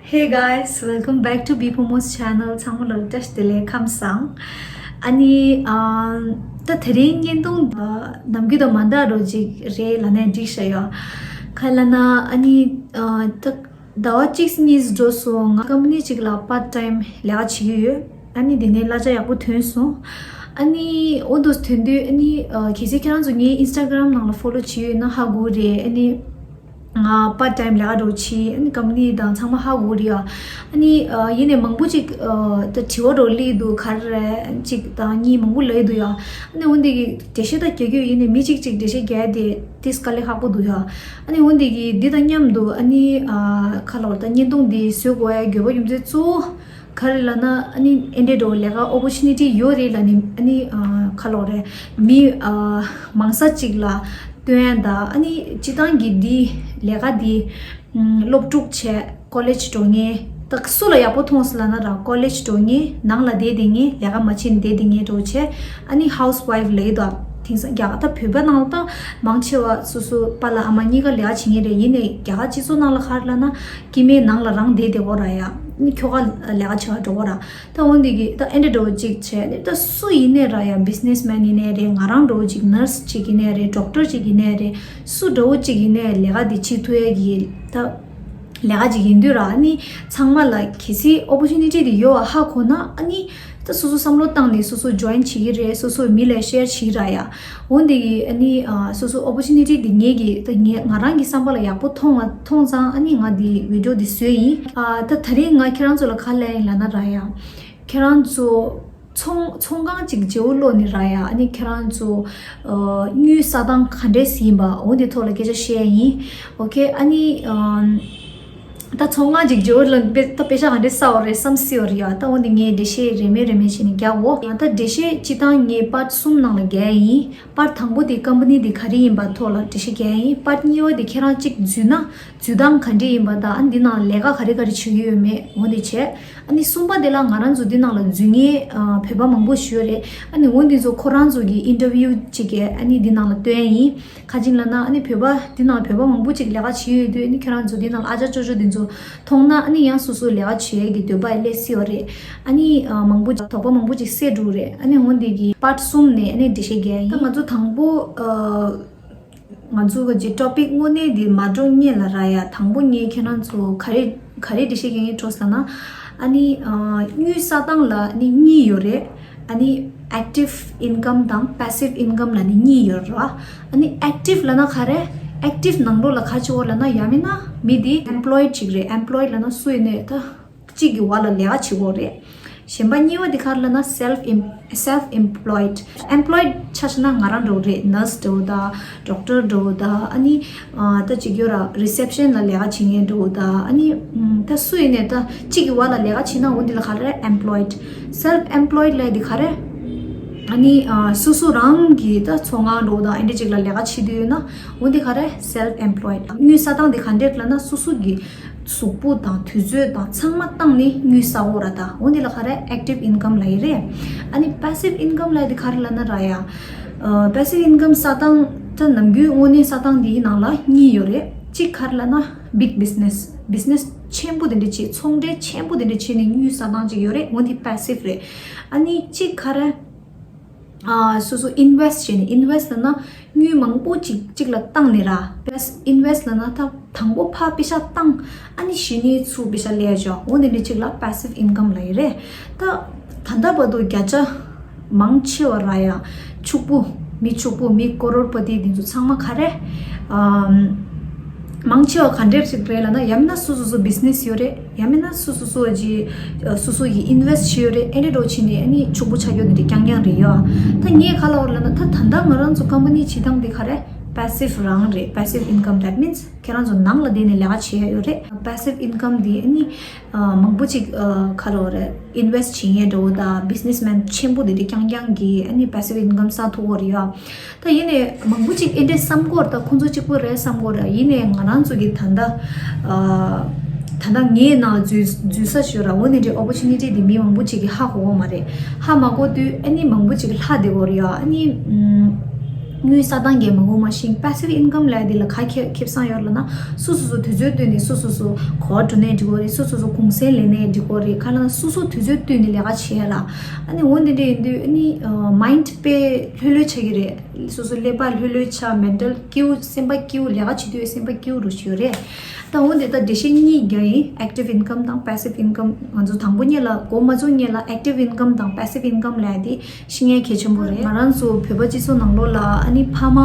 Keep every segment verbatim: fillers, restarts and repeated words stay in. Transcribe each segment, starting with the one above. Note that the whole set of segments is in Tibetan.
Hey guys, welcome back to Bipomo's channel. ཚང་མ་ལ་བཀྲ་ཤིས་བདེ་ལེགས། ཁམས་བཟང་། ཨ་ནི་ཨ་ད་དེ་རིང་བརྙན་ཐུང་ཨ་ནམ་རྒྱུན་དང་མ་འདྲ་རོ་ཅིག་རེད་ལབ་ནས་འགྲིག་ཤག་ཡོད། ག་ལབ་ན་ཨ་ནི་ཨ་ད་ཟླ་བ་གཅིག་གཉིས་འགྲོ་སོང་། ང་ཀམ་པ་ནི་གཅིག་ལ་པར་ཊའིམ་ལས་ཀ་བྱེད་ཀྱི་ཡོད། ཨ་ནི་དེ་ནས་གླ་ཆ་ཡག་པོ་ཐོན་སོང་། ཨ་ནི་འོ་འདུག་ཐོན་དུས་ཨ་ནི་ཨ་གལ་སྲིད་ཁྱེད་རང་ཚོ་ངའི་ཨིན་སི་ཊ་གྷ་རམ་ནང་ལ་ཕོ་ལོ་བྱེད་ཡོད་ན་ཧ་གོ་རེད། ཨ་ནི་ང་པར་ཊའིམ་ལས་ཀ་འདྲ་བོ་བྱེད། ཨ་ནི་ཀམ་པ་ནི་དང་ཚང་མ་ཧ་གོ་རེད་ཡ། ཨ་ནི་ཨ་ཡིན་ནའི་མང་པོ་ཅིག་ཨ་ད་དྲི་བ་འདྲ་བོ་སླེབས་འདུག་ག་རེ་རེད། གཅིག་དང་གཉིས་མང་པོ་སླེབས་འདུག་ཡ། ཨ་ནི་འོ་འདི་གི་འགྲེལ་བཤད་ད་རྒྱག་རྒྱུ་ཡིན་ནའི་མི་གཅིག་གཅིག་འགྲེལ་བཤད་རྒྱག་དེ་ཏིས་དཀའ་ལས་ཁག་པོ་འདུག་ཡ། ཨ་ནི་འོ་འདི་གི་འདི་དང་མཉམ་དུ་ཨ་ནི་ཨ་ག་ལབ་དགོས་རེད། ད་བརྙན་ཐུང་འདི་བཟོ་དགོས་ཡ་དགོས་པ་རྒྱུ་མཚན་གཙོ་བོ་ག་རེ་ལབ་ན། ཨ་ནི་ཨེ་འདྲས་འདྲ་བོ་ལས་ཀ་ཨོ་པོར་ཅུ་ནི་ཊི་ཡོད་རེད་ལབ་ནས་ཨ་ནི་ཨ་ག་ལབ་དགོས་རེད། མི་ཨ་མང་ས་ཅིག་ལ་སྟོན་ཡ་ད། ཨ་ནི་སྤྱིར་བཏང་གི་འདི་ལས་ཀ་འདི་ཨམ་སློབ་ཕྲུག་བྱས། ཀོ་ལེཇ་འགྲོ་མཁན། ད་སུ་ལ་ཡག་པོ་མཐོང་སོང་ལབ་ན་ར་ཀོ་ལེཇ་འགྲོ་མཁན། ནང་ལ་བསྡད་བསྡད་མཁན། ལས་ཀ་མ་བྱས་ནས་བསྡད་བསྡད་མཁན་འདྲ་བོ་བྱས། ཨ་ནི་ཧའུ་སི་ཝའིཕ་ལབ་ཀྱི་འདུག་དེང་སང་རྒྱ་གར་ད་བོད་པ་ནང་ལ་ད་མང་ཆེ་བ་སོ་སོ་པཱ་ལགས་ཨ་མ་གཉིས་ཀ་ལས་ཀ་བྱེད་མཁན་རེད། ཡིན་ནའི་རྒྱ་གར་སྤྱི་ཚོགས་ནང་ལ་ག་རེ་ལབ་ན་སྐྱེ་དམན་ནང་ལ་རང་བསྡད་བསྡད་དགོས་ར་ཡ། ཨ་ནི་ཁྱོ་ག་ལས་ཀ་བྱེད་ག་འགྲོ་དགོས་ར། ད་འོ་འདི་གི་ད་ཨེ་འདྲས་འདྲ་བོ་གཅིག་བྱས་ནས། ད་སུ་ཡིན་ནའི་ར་ཡ། བི་ཛི་ནེ་སི་མེན་ཡིན་ནའི་རེད། ང་རང་འདྲ་བོ་གཅིག་ནར་སི་གཅིག་ཡིན་ནའི་རེད། ཌོག་ཊར་གཅིག་ཡིན་ནའི་རེད། སུ་འདྲ་བོ་གཅིག་ཡིན་ནའི་ལས་ཀ་འདི་བྱེད་ཐུབ་ཡ་གི་ད་ལས་ཀ་ཅིག་ཡིན་དུས་ར། ཨ་ནི་ཚང་མ་ལ་གལ་སྲིད་ཨོ་པོར་ཅུ་ནི་ཊི་འདི་ཡོད་པ་ཧ་གོ་ན། ཨ་ནི་ད་སོ་སོ་བསམ་བློ་བཏང་ནས་སོ་སོ་ཇོ་ཡིན་བྱེད་ཀྱི་རེད། སོ་སོ་མི་ལ་ཤེར་བྱེད་ར་ཡ། འོ་འདི་གི་ཨ་ནི་ཨ་སོ་སོ་ཨོ་པོར་ཅུ་ནི་ཊི་འདི་ངེད་ཀྱི་ད་ངེད་ང་རང་གི་བསམ་པ་ལ་ཡག་པོ་མཐོང་བ་མཐོང་ཙང་། ཨ་ནི་ང་འདི་བི་ཌི་ཡོ་འདི་བཟོས་ཡིན། ཨ་ད་དེ་རིང་ང་ཁྱེད་རང་ཚོ་ལ་ག་རེ་ལབ་ཡིན་ལབ་ན་ར་ཡ། ཁྱེད་རང་ཚོ་ཚོང་ཚོང་ཁང་ཅིག་བརྗེ་པོ་ལོག་ནས་ར་ཡ། ཨ་ནི་ཁྱེད་རང་ཚོ་ཨ་དངུལ་ས་སྟངས་ག་འདྲས་ཡིན་པ་འོ་འདི་ཐོག་ལ་སྐད་ཆ་བཤད་ཡིན། ཨོ་ཁེ། ཨ་ནི་ཨམ་ད་ཚོང་ཁང་ཅིག་བརྗེ་པོ་ལོག་ནས་དཔེ་ད་པེ་ཤ་ག་འདྲས་བསགས་པ་རེད་བསམ་སྲིད་པ་རེད་ཡ། ད་འོ་འདི་ངས་འགྲེལ་བཤད་རེ་མེད་རེ་མེད་བྱས་ནས་རྒྱག་འོ། ད་འགྲེལ་བཤད་སྤྱིར་བཏང་ངས་པཱརཊ་གསུམ་ནང་ལ་རྒྱག་ཡིན། པཱརཊ་དང་པོ་དེ་ཀམ་པ་ནི་དེ་ག་རེ་ཡིན་པ་ཐོག་ལ་འགྲེལ་བཤད་རྒྱག་ཡིན། པཱརཊ་གཉིས་པ་དེ་ཁྱེད་རང་གཅིག་འཛུལ་ན་འཛུལ་སྟངས་ག་འདྲས་ཡིན་པ་དང་། ཨ་འདི་ནང་ལས་ཀ་ག་རེ་ག་རེ་བྱེད་ཀྱི་ཡོད་མེད་འོ་འདི་བྱས། ཨ་ནི་གསུམ་པ་དེ་ལ་ང་རང་ཚོ་འདི་ནང་ལ་འཛུལ་མཁན་ཨ་བོད་པ་མང་པོ་ཞིག་ཡོད་རེད། ཨ་ནི་འོ་འདི་ཚོ་ཁོ་རང་ཚོ་གི་ཨིན་ཊར་བིའུ་ཅིག་གི་ཨ་ནི་འདི་ནང་ལ་སྟོན་ཡིན། ག་ཅིག་ལབ་ན་ཨ་ནི་བོད་པ་འདི་ནང་བོད་པ་མང་པོ་ཅིག་ལས་ཀ་བྱེད་ཡོད་དུས། ཨ་ནི་ཁྱེད་རང་ཚོ་འདི་ནང་ལ་ཨ་ཅག་ཅོ་ཅོ་འདི་ཚོ་མཐོང་ན། ཨ་ནི་ཡང་སོ་སོ་ལས་ཀ་བྱེད་ཡས་ཀྱི་འདོད་པ་སླེབས་སྲིད་པ་རེད། ཨ་ནི་ཨ་མང་པོ་ཅིག་དོགས་པ་མང་པོ་ཅིག་སེལ་འགྲོ་རེད། ཨ་ནི་འོ་འདི་གི་པཱརཊ་གསུམ་ནས་ཨ་ནི་འགྲེལ་བཤད་རྒྱག་ཡིན། ད་ང་ཚོ་དང་པོ་ཨ་ང་ཚོ་གི་ཊོ་པིག་དངོས་གནས་འདི་མ་འགྲོ་སྔོན་ལ་ར་ཡ། དང་པོ་ངས་ཁྱེད་རང་ཚོ་ག་རེ་ག་རེ་འགྲེལ་བཤད་རྒྱག་གི་ཡིན་འགྲོ་ཟེར་ན། ཨ་ནི་ཨ་དངུལ་ས་སྟངས་ལ་ཨ་ནི་གཉིས་ཡོད་རེད། ཨ་ནི་ཨེག་ཊིབ་ཨིན་ཀམ་དང་པེ་སིབ་ཨིན་ཀམ་ལབ་ནས་གཉིས་ཡོད་རེད་བ། ཨ་ནི་ཨེག་ཊིབ་ལབ་ན་ག་རེ། ཨེག་ཊིབ་ནང་ལོགས་ལ་ག་ཅིག་ཡོད་ལབ་ན། ཡང་མིན་ན་མི་འདི་ཨེམ་པོ་ལོའི་ཌི་ཅིག་རེད། ཨེམ་པོ་ལོའི་ཌི་ལབ་ན་སུ་ཡིན་ནའི་ད་གཅིག་གི་འོག་ལ་ལས་ཀ་བྱེད་དགོས་རེད། གཞན་པ་གཉིས་པ་དེ་ག་རེ་ལབ་ན་སེལཕ་ཨེམ་སེལཕ་ཨེམ་པོ་ལོའི་ཌི། ཨེམ་པོ་ལོའི་ཌི་ཆ་བཞག་ན་ང་རང་འདྲ་བོ་རེད། ནར་སི་འདྲ་བོ་དང་ཌོག་ཊར་འདྲ་བོ་དང་། ཨ་ནི་ཨ་ད་ཅིག་ཡོད་ར། རི་སེབ་ཤན་ལ་ལས་ཀ་བྱེད་མཁན་འདྲ་བོ་དང་། ཨ་ནི་ཨམ་ད་སུ་ཡིན་ནའི་ད་གཅིག་གི་འོག་ལ་ལས་ཀ་བྱེད་ན་འོ་འདི་ལ་ག་རེ་ཨེམ་པོ་ལོའི་ཌི། སེལཕ་ཨེམ་པོ་ལོའི་ཌི་ལབ་ཡ་དེ་ག་རེ། ཨ་ནི་ཨ་སོ་སོ་རང་གི་ད་ཚོང་ཁང་འདྲ་བོ་དང་ཨེ་འདྲ་ཅིག་ལ་ལས་ཀ་བྱེད་དུས་ཡོད་ན་འོ་འདི་ག་རེ་སེལཕ་ཨེམ་པོ་ལོའི་ཌི། དངུལ་ས་སྟངས་དེ་ག་འདྲས་ལབ་ན་སོ་སོ་གི་གཟུགས་པོ་དང་དུས་ཚོད་དང་ཚང་མ་བཏང་ནས་དངུལ་བསགས་ཡོད་ར། ད་འོ་འདི་ལ་ག་རེ་ཨེག་ཊིབ་ཨིན་ཀམ་ལབ་ཡི་རེད། ཨ་ནི་པེ་སིབ་ཨིན་ཀམ་ལབ་ཡ་དེ་ག་རེ་ལབ་ན་ར་ཡ། ཨ་པེ་སིབ་ཨིན་ཀམ་ས་སྟངས་ད་ནམ་རྒྱུན་དངོས་གནས་ས་སྟངས་འདིའི་ནང་ལ་གཉིས་ཡོད་རེད། གཅིག་ག་རེ་ལབ་ན་བིག་བི་ཛི་ནེ་སི། བི་ཛི་ནེ་སི་ཆེན་པོ་དེ་འདྲ་བྱེད། ཚོང་འབྲེལ་ཆེན་པོ་དེ་འདྲ་བྱེད་ནས་དངུལ་ས་སྟངས་གཅིག་ཡོད་རེད། འོ་འདི་པེ་སིབ་རེད། ཨ་ནི་གཅིག་ག་རེ། ཨ་སོ་སོ་ཨིན་ཝེ་སི་ཊི་བྱས་ནས། ཨིན་ཝེ་སི་ཊི་ལབ་ན་དངུལ་མང་པོ་ཅིག་གཅིག་ལ་བཏང་ནས་ར། པེ་སི་ཨིན་ཝེ་སི་ཊི་ལབ་ན་ད་དང་པོ་ཕར་པེ་ཤ་བཏང་། ཨ་ནི་གཞི་ནས་ཚུར་པེ་ཤ་སླེབས་ཡ་ཅིག་འོ་འདི་འདྲ་ཅིག་ལ་པེ་སིབ་ཨིན་ཀམ་ལབ་ཡི་རེད། ད་ད་ལྟ་བར་དུ་བརྒྱ་ཆ་མང་ཆེ་བ་ར་ཡ་ཕྱུག་པོ། མི་ཕྱུག་པོ། མི་ཀོ་རོར་པ་ཏི་འདི་ཚོ་ཚང་མ་ག་རེ། ཨམ། མང་ཆེ་བ་ག་འདྲས་ཞིག་རེད་ལབ་ན། ཡང་མིན་ན་སོ་སོ་སོ་བི་ཛི་ནེ་སི་ཡོད་རེད། ཡང་མིན་ན་སོ་སོ་སོ་གི་སོ་སོ་ཡི་ཨིན་ཝེ་སི་ཊི་བྱས་ཡོད་རེད། ཨེ་འདྲ་འདྲ་བོ་བྱས་ནས་ཨ་ནི་ཕྱུག་པོ་ཆགས་ཡོད་འདི་འདྲ་རྐྱང་རྐྱང་རེད་ཡ། ད་ངས་ག་ལབ་ཡོད་ལབ་ན། ད་ད་ལྟ་ང་རང་ཚོ་ཀམ་པ་ནི་བྱེད་སྟངས་དེ་ག་རེ། པེ་སིབ་རང་རེད། པེ་སིབ་ཨིན་ཀམ། that means ཁྱེད་རང་ཚོ་ནང་ལ་བསྡད་ནས་ལས་ཀ་བྱེད་ཡ་ཡོད་རེད། པེ་སིབ་ཨིན་ཀམ་འདི་ཨ་ནི་ཨ་མང་པོ་ཅིག་ཨ་ག་ལབ་དགོས་རེད། ཨིན་ཝེ་སི་ཊི་བྱེད་མཁན་འདྲ་བོ་དང་བི་ཛི་ནེ་སི་མེན་ཆེན་པོ་དེ་འདྲ་རྐྱང་རྐྱང་གིས་ཨ་ནི་པེ་སིབ་ཨིན་ཀམ་བསགས་ཐུབ་ཀྱི་ཡོད་རེད་ཡ། ད་ཡིན་ནའི་མང་པོ་ཅིག་ཨེ་འདྲས་བསམ་གྱི་ཡོད་རེད། ད་ཁོང་ཚོ་གཅིག་པོ་རེད་བསམ་གྱི་ཡོད་རེད། ཡིན་ནའི་ང་རང་ཚོ་གི་ད་ལྟ་ཨ་ད་ལྟ་ངའི་ནང་འཛུལ་འཛུལ་ས་ཞིག་ཡོད་ར། འོ་འདི་འདྲའི་ཨོ་པོར་ཅུ་ནི་ཊི་དེ་མི་མང་པོ་ཅིག་གིས་ཧ་གོ་གི་མ་རེད། ཧ་མ་གོ་དུས་ཨ་ནི་མང་པོ་ཅིག་ལྷག་བསྡད་ཀྱི་ཡོད་རེད་ཡ། ཨ་ནི་ཨམ། དངུལ་ས་དང་རྒྱལ་མ་གོ་མ་ཤིང་passive income་ལས་དེ་ལ་ཁ་ཁེ་ཁེབས་སང་ཡོད་ལ་ན། སུ་སུ་སུ་དུས་ཚོད་བསྟུན་ནས་སུ་སུ་སུ་གོ་བ་འགྲོ་ནས་འགྲིག་གོ་རེད། སུ་སུ་སུ་གུང་སེང་ལེན་ནས་འགྲིག་གོ་རེད། ཁ་ལ་ན་སུ་སུ་དུས་ཚོད་བསྟུན་ནས་ལས་ཀ་བྱེད་ཡ་ལ། ཨ་ནི་འོ་འདི་འདྲ་ཡིན་དུས་ཨ་ནི་mind་དཔེ་ལྷོད་ལྷོད་ཆགས་ཀྱི་རེད། སོ་སོ་ཀླད་པ་ལྷོད་ལྷོད་ཆགས། mental་སྐྱིད་པོ་སེམས་པ་སྐྱིད་པོ་ལས་ཀ་བྱེད་དུས་སེམས་པ་སྐྱིད་པོ་རུ་ཞིག་ཡོད་རེད། ད་འོ་འདི་ད་འགྲེལ་བཤད་གཉིས་རྒྱག་ཡིན། active income་དང་passive income། ང་ཚོ་དང་པོ་ཉིད་ལ་འགོ་མ་བཙུགས་ཉིད་ལ་active income་དང་passive income་ལབ་ཡ་དེ་ཤེས་མཁན་གལ་ཆེན་པོ་རེད། ང་རང་ཚོ་བོད་པ་སྤྱི་ཚོགས་ནང་ལོགས་ལ་ཨ་ནི་ཕ་མ།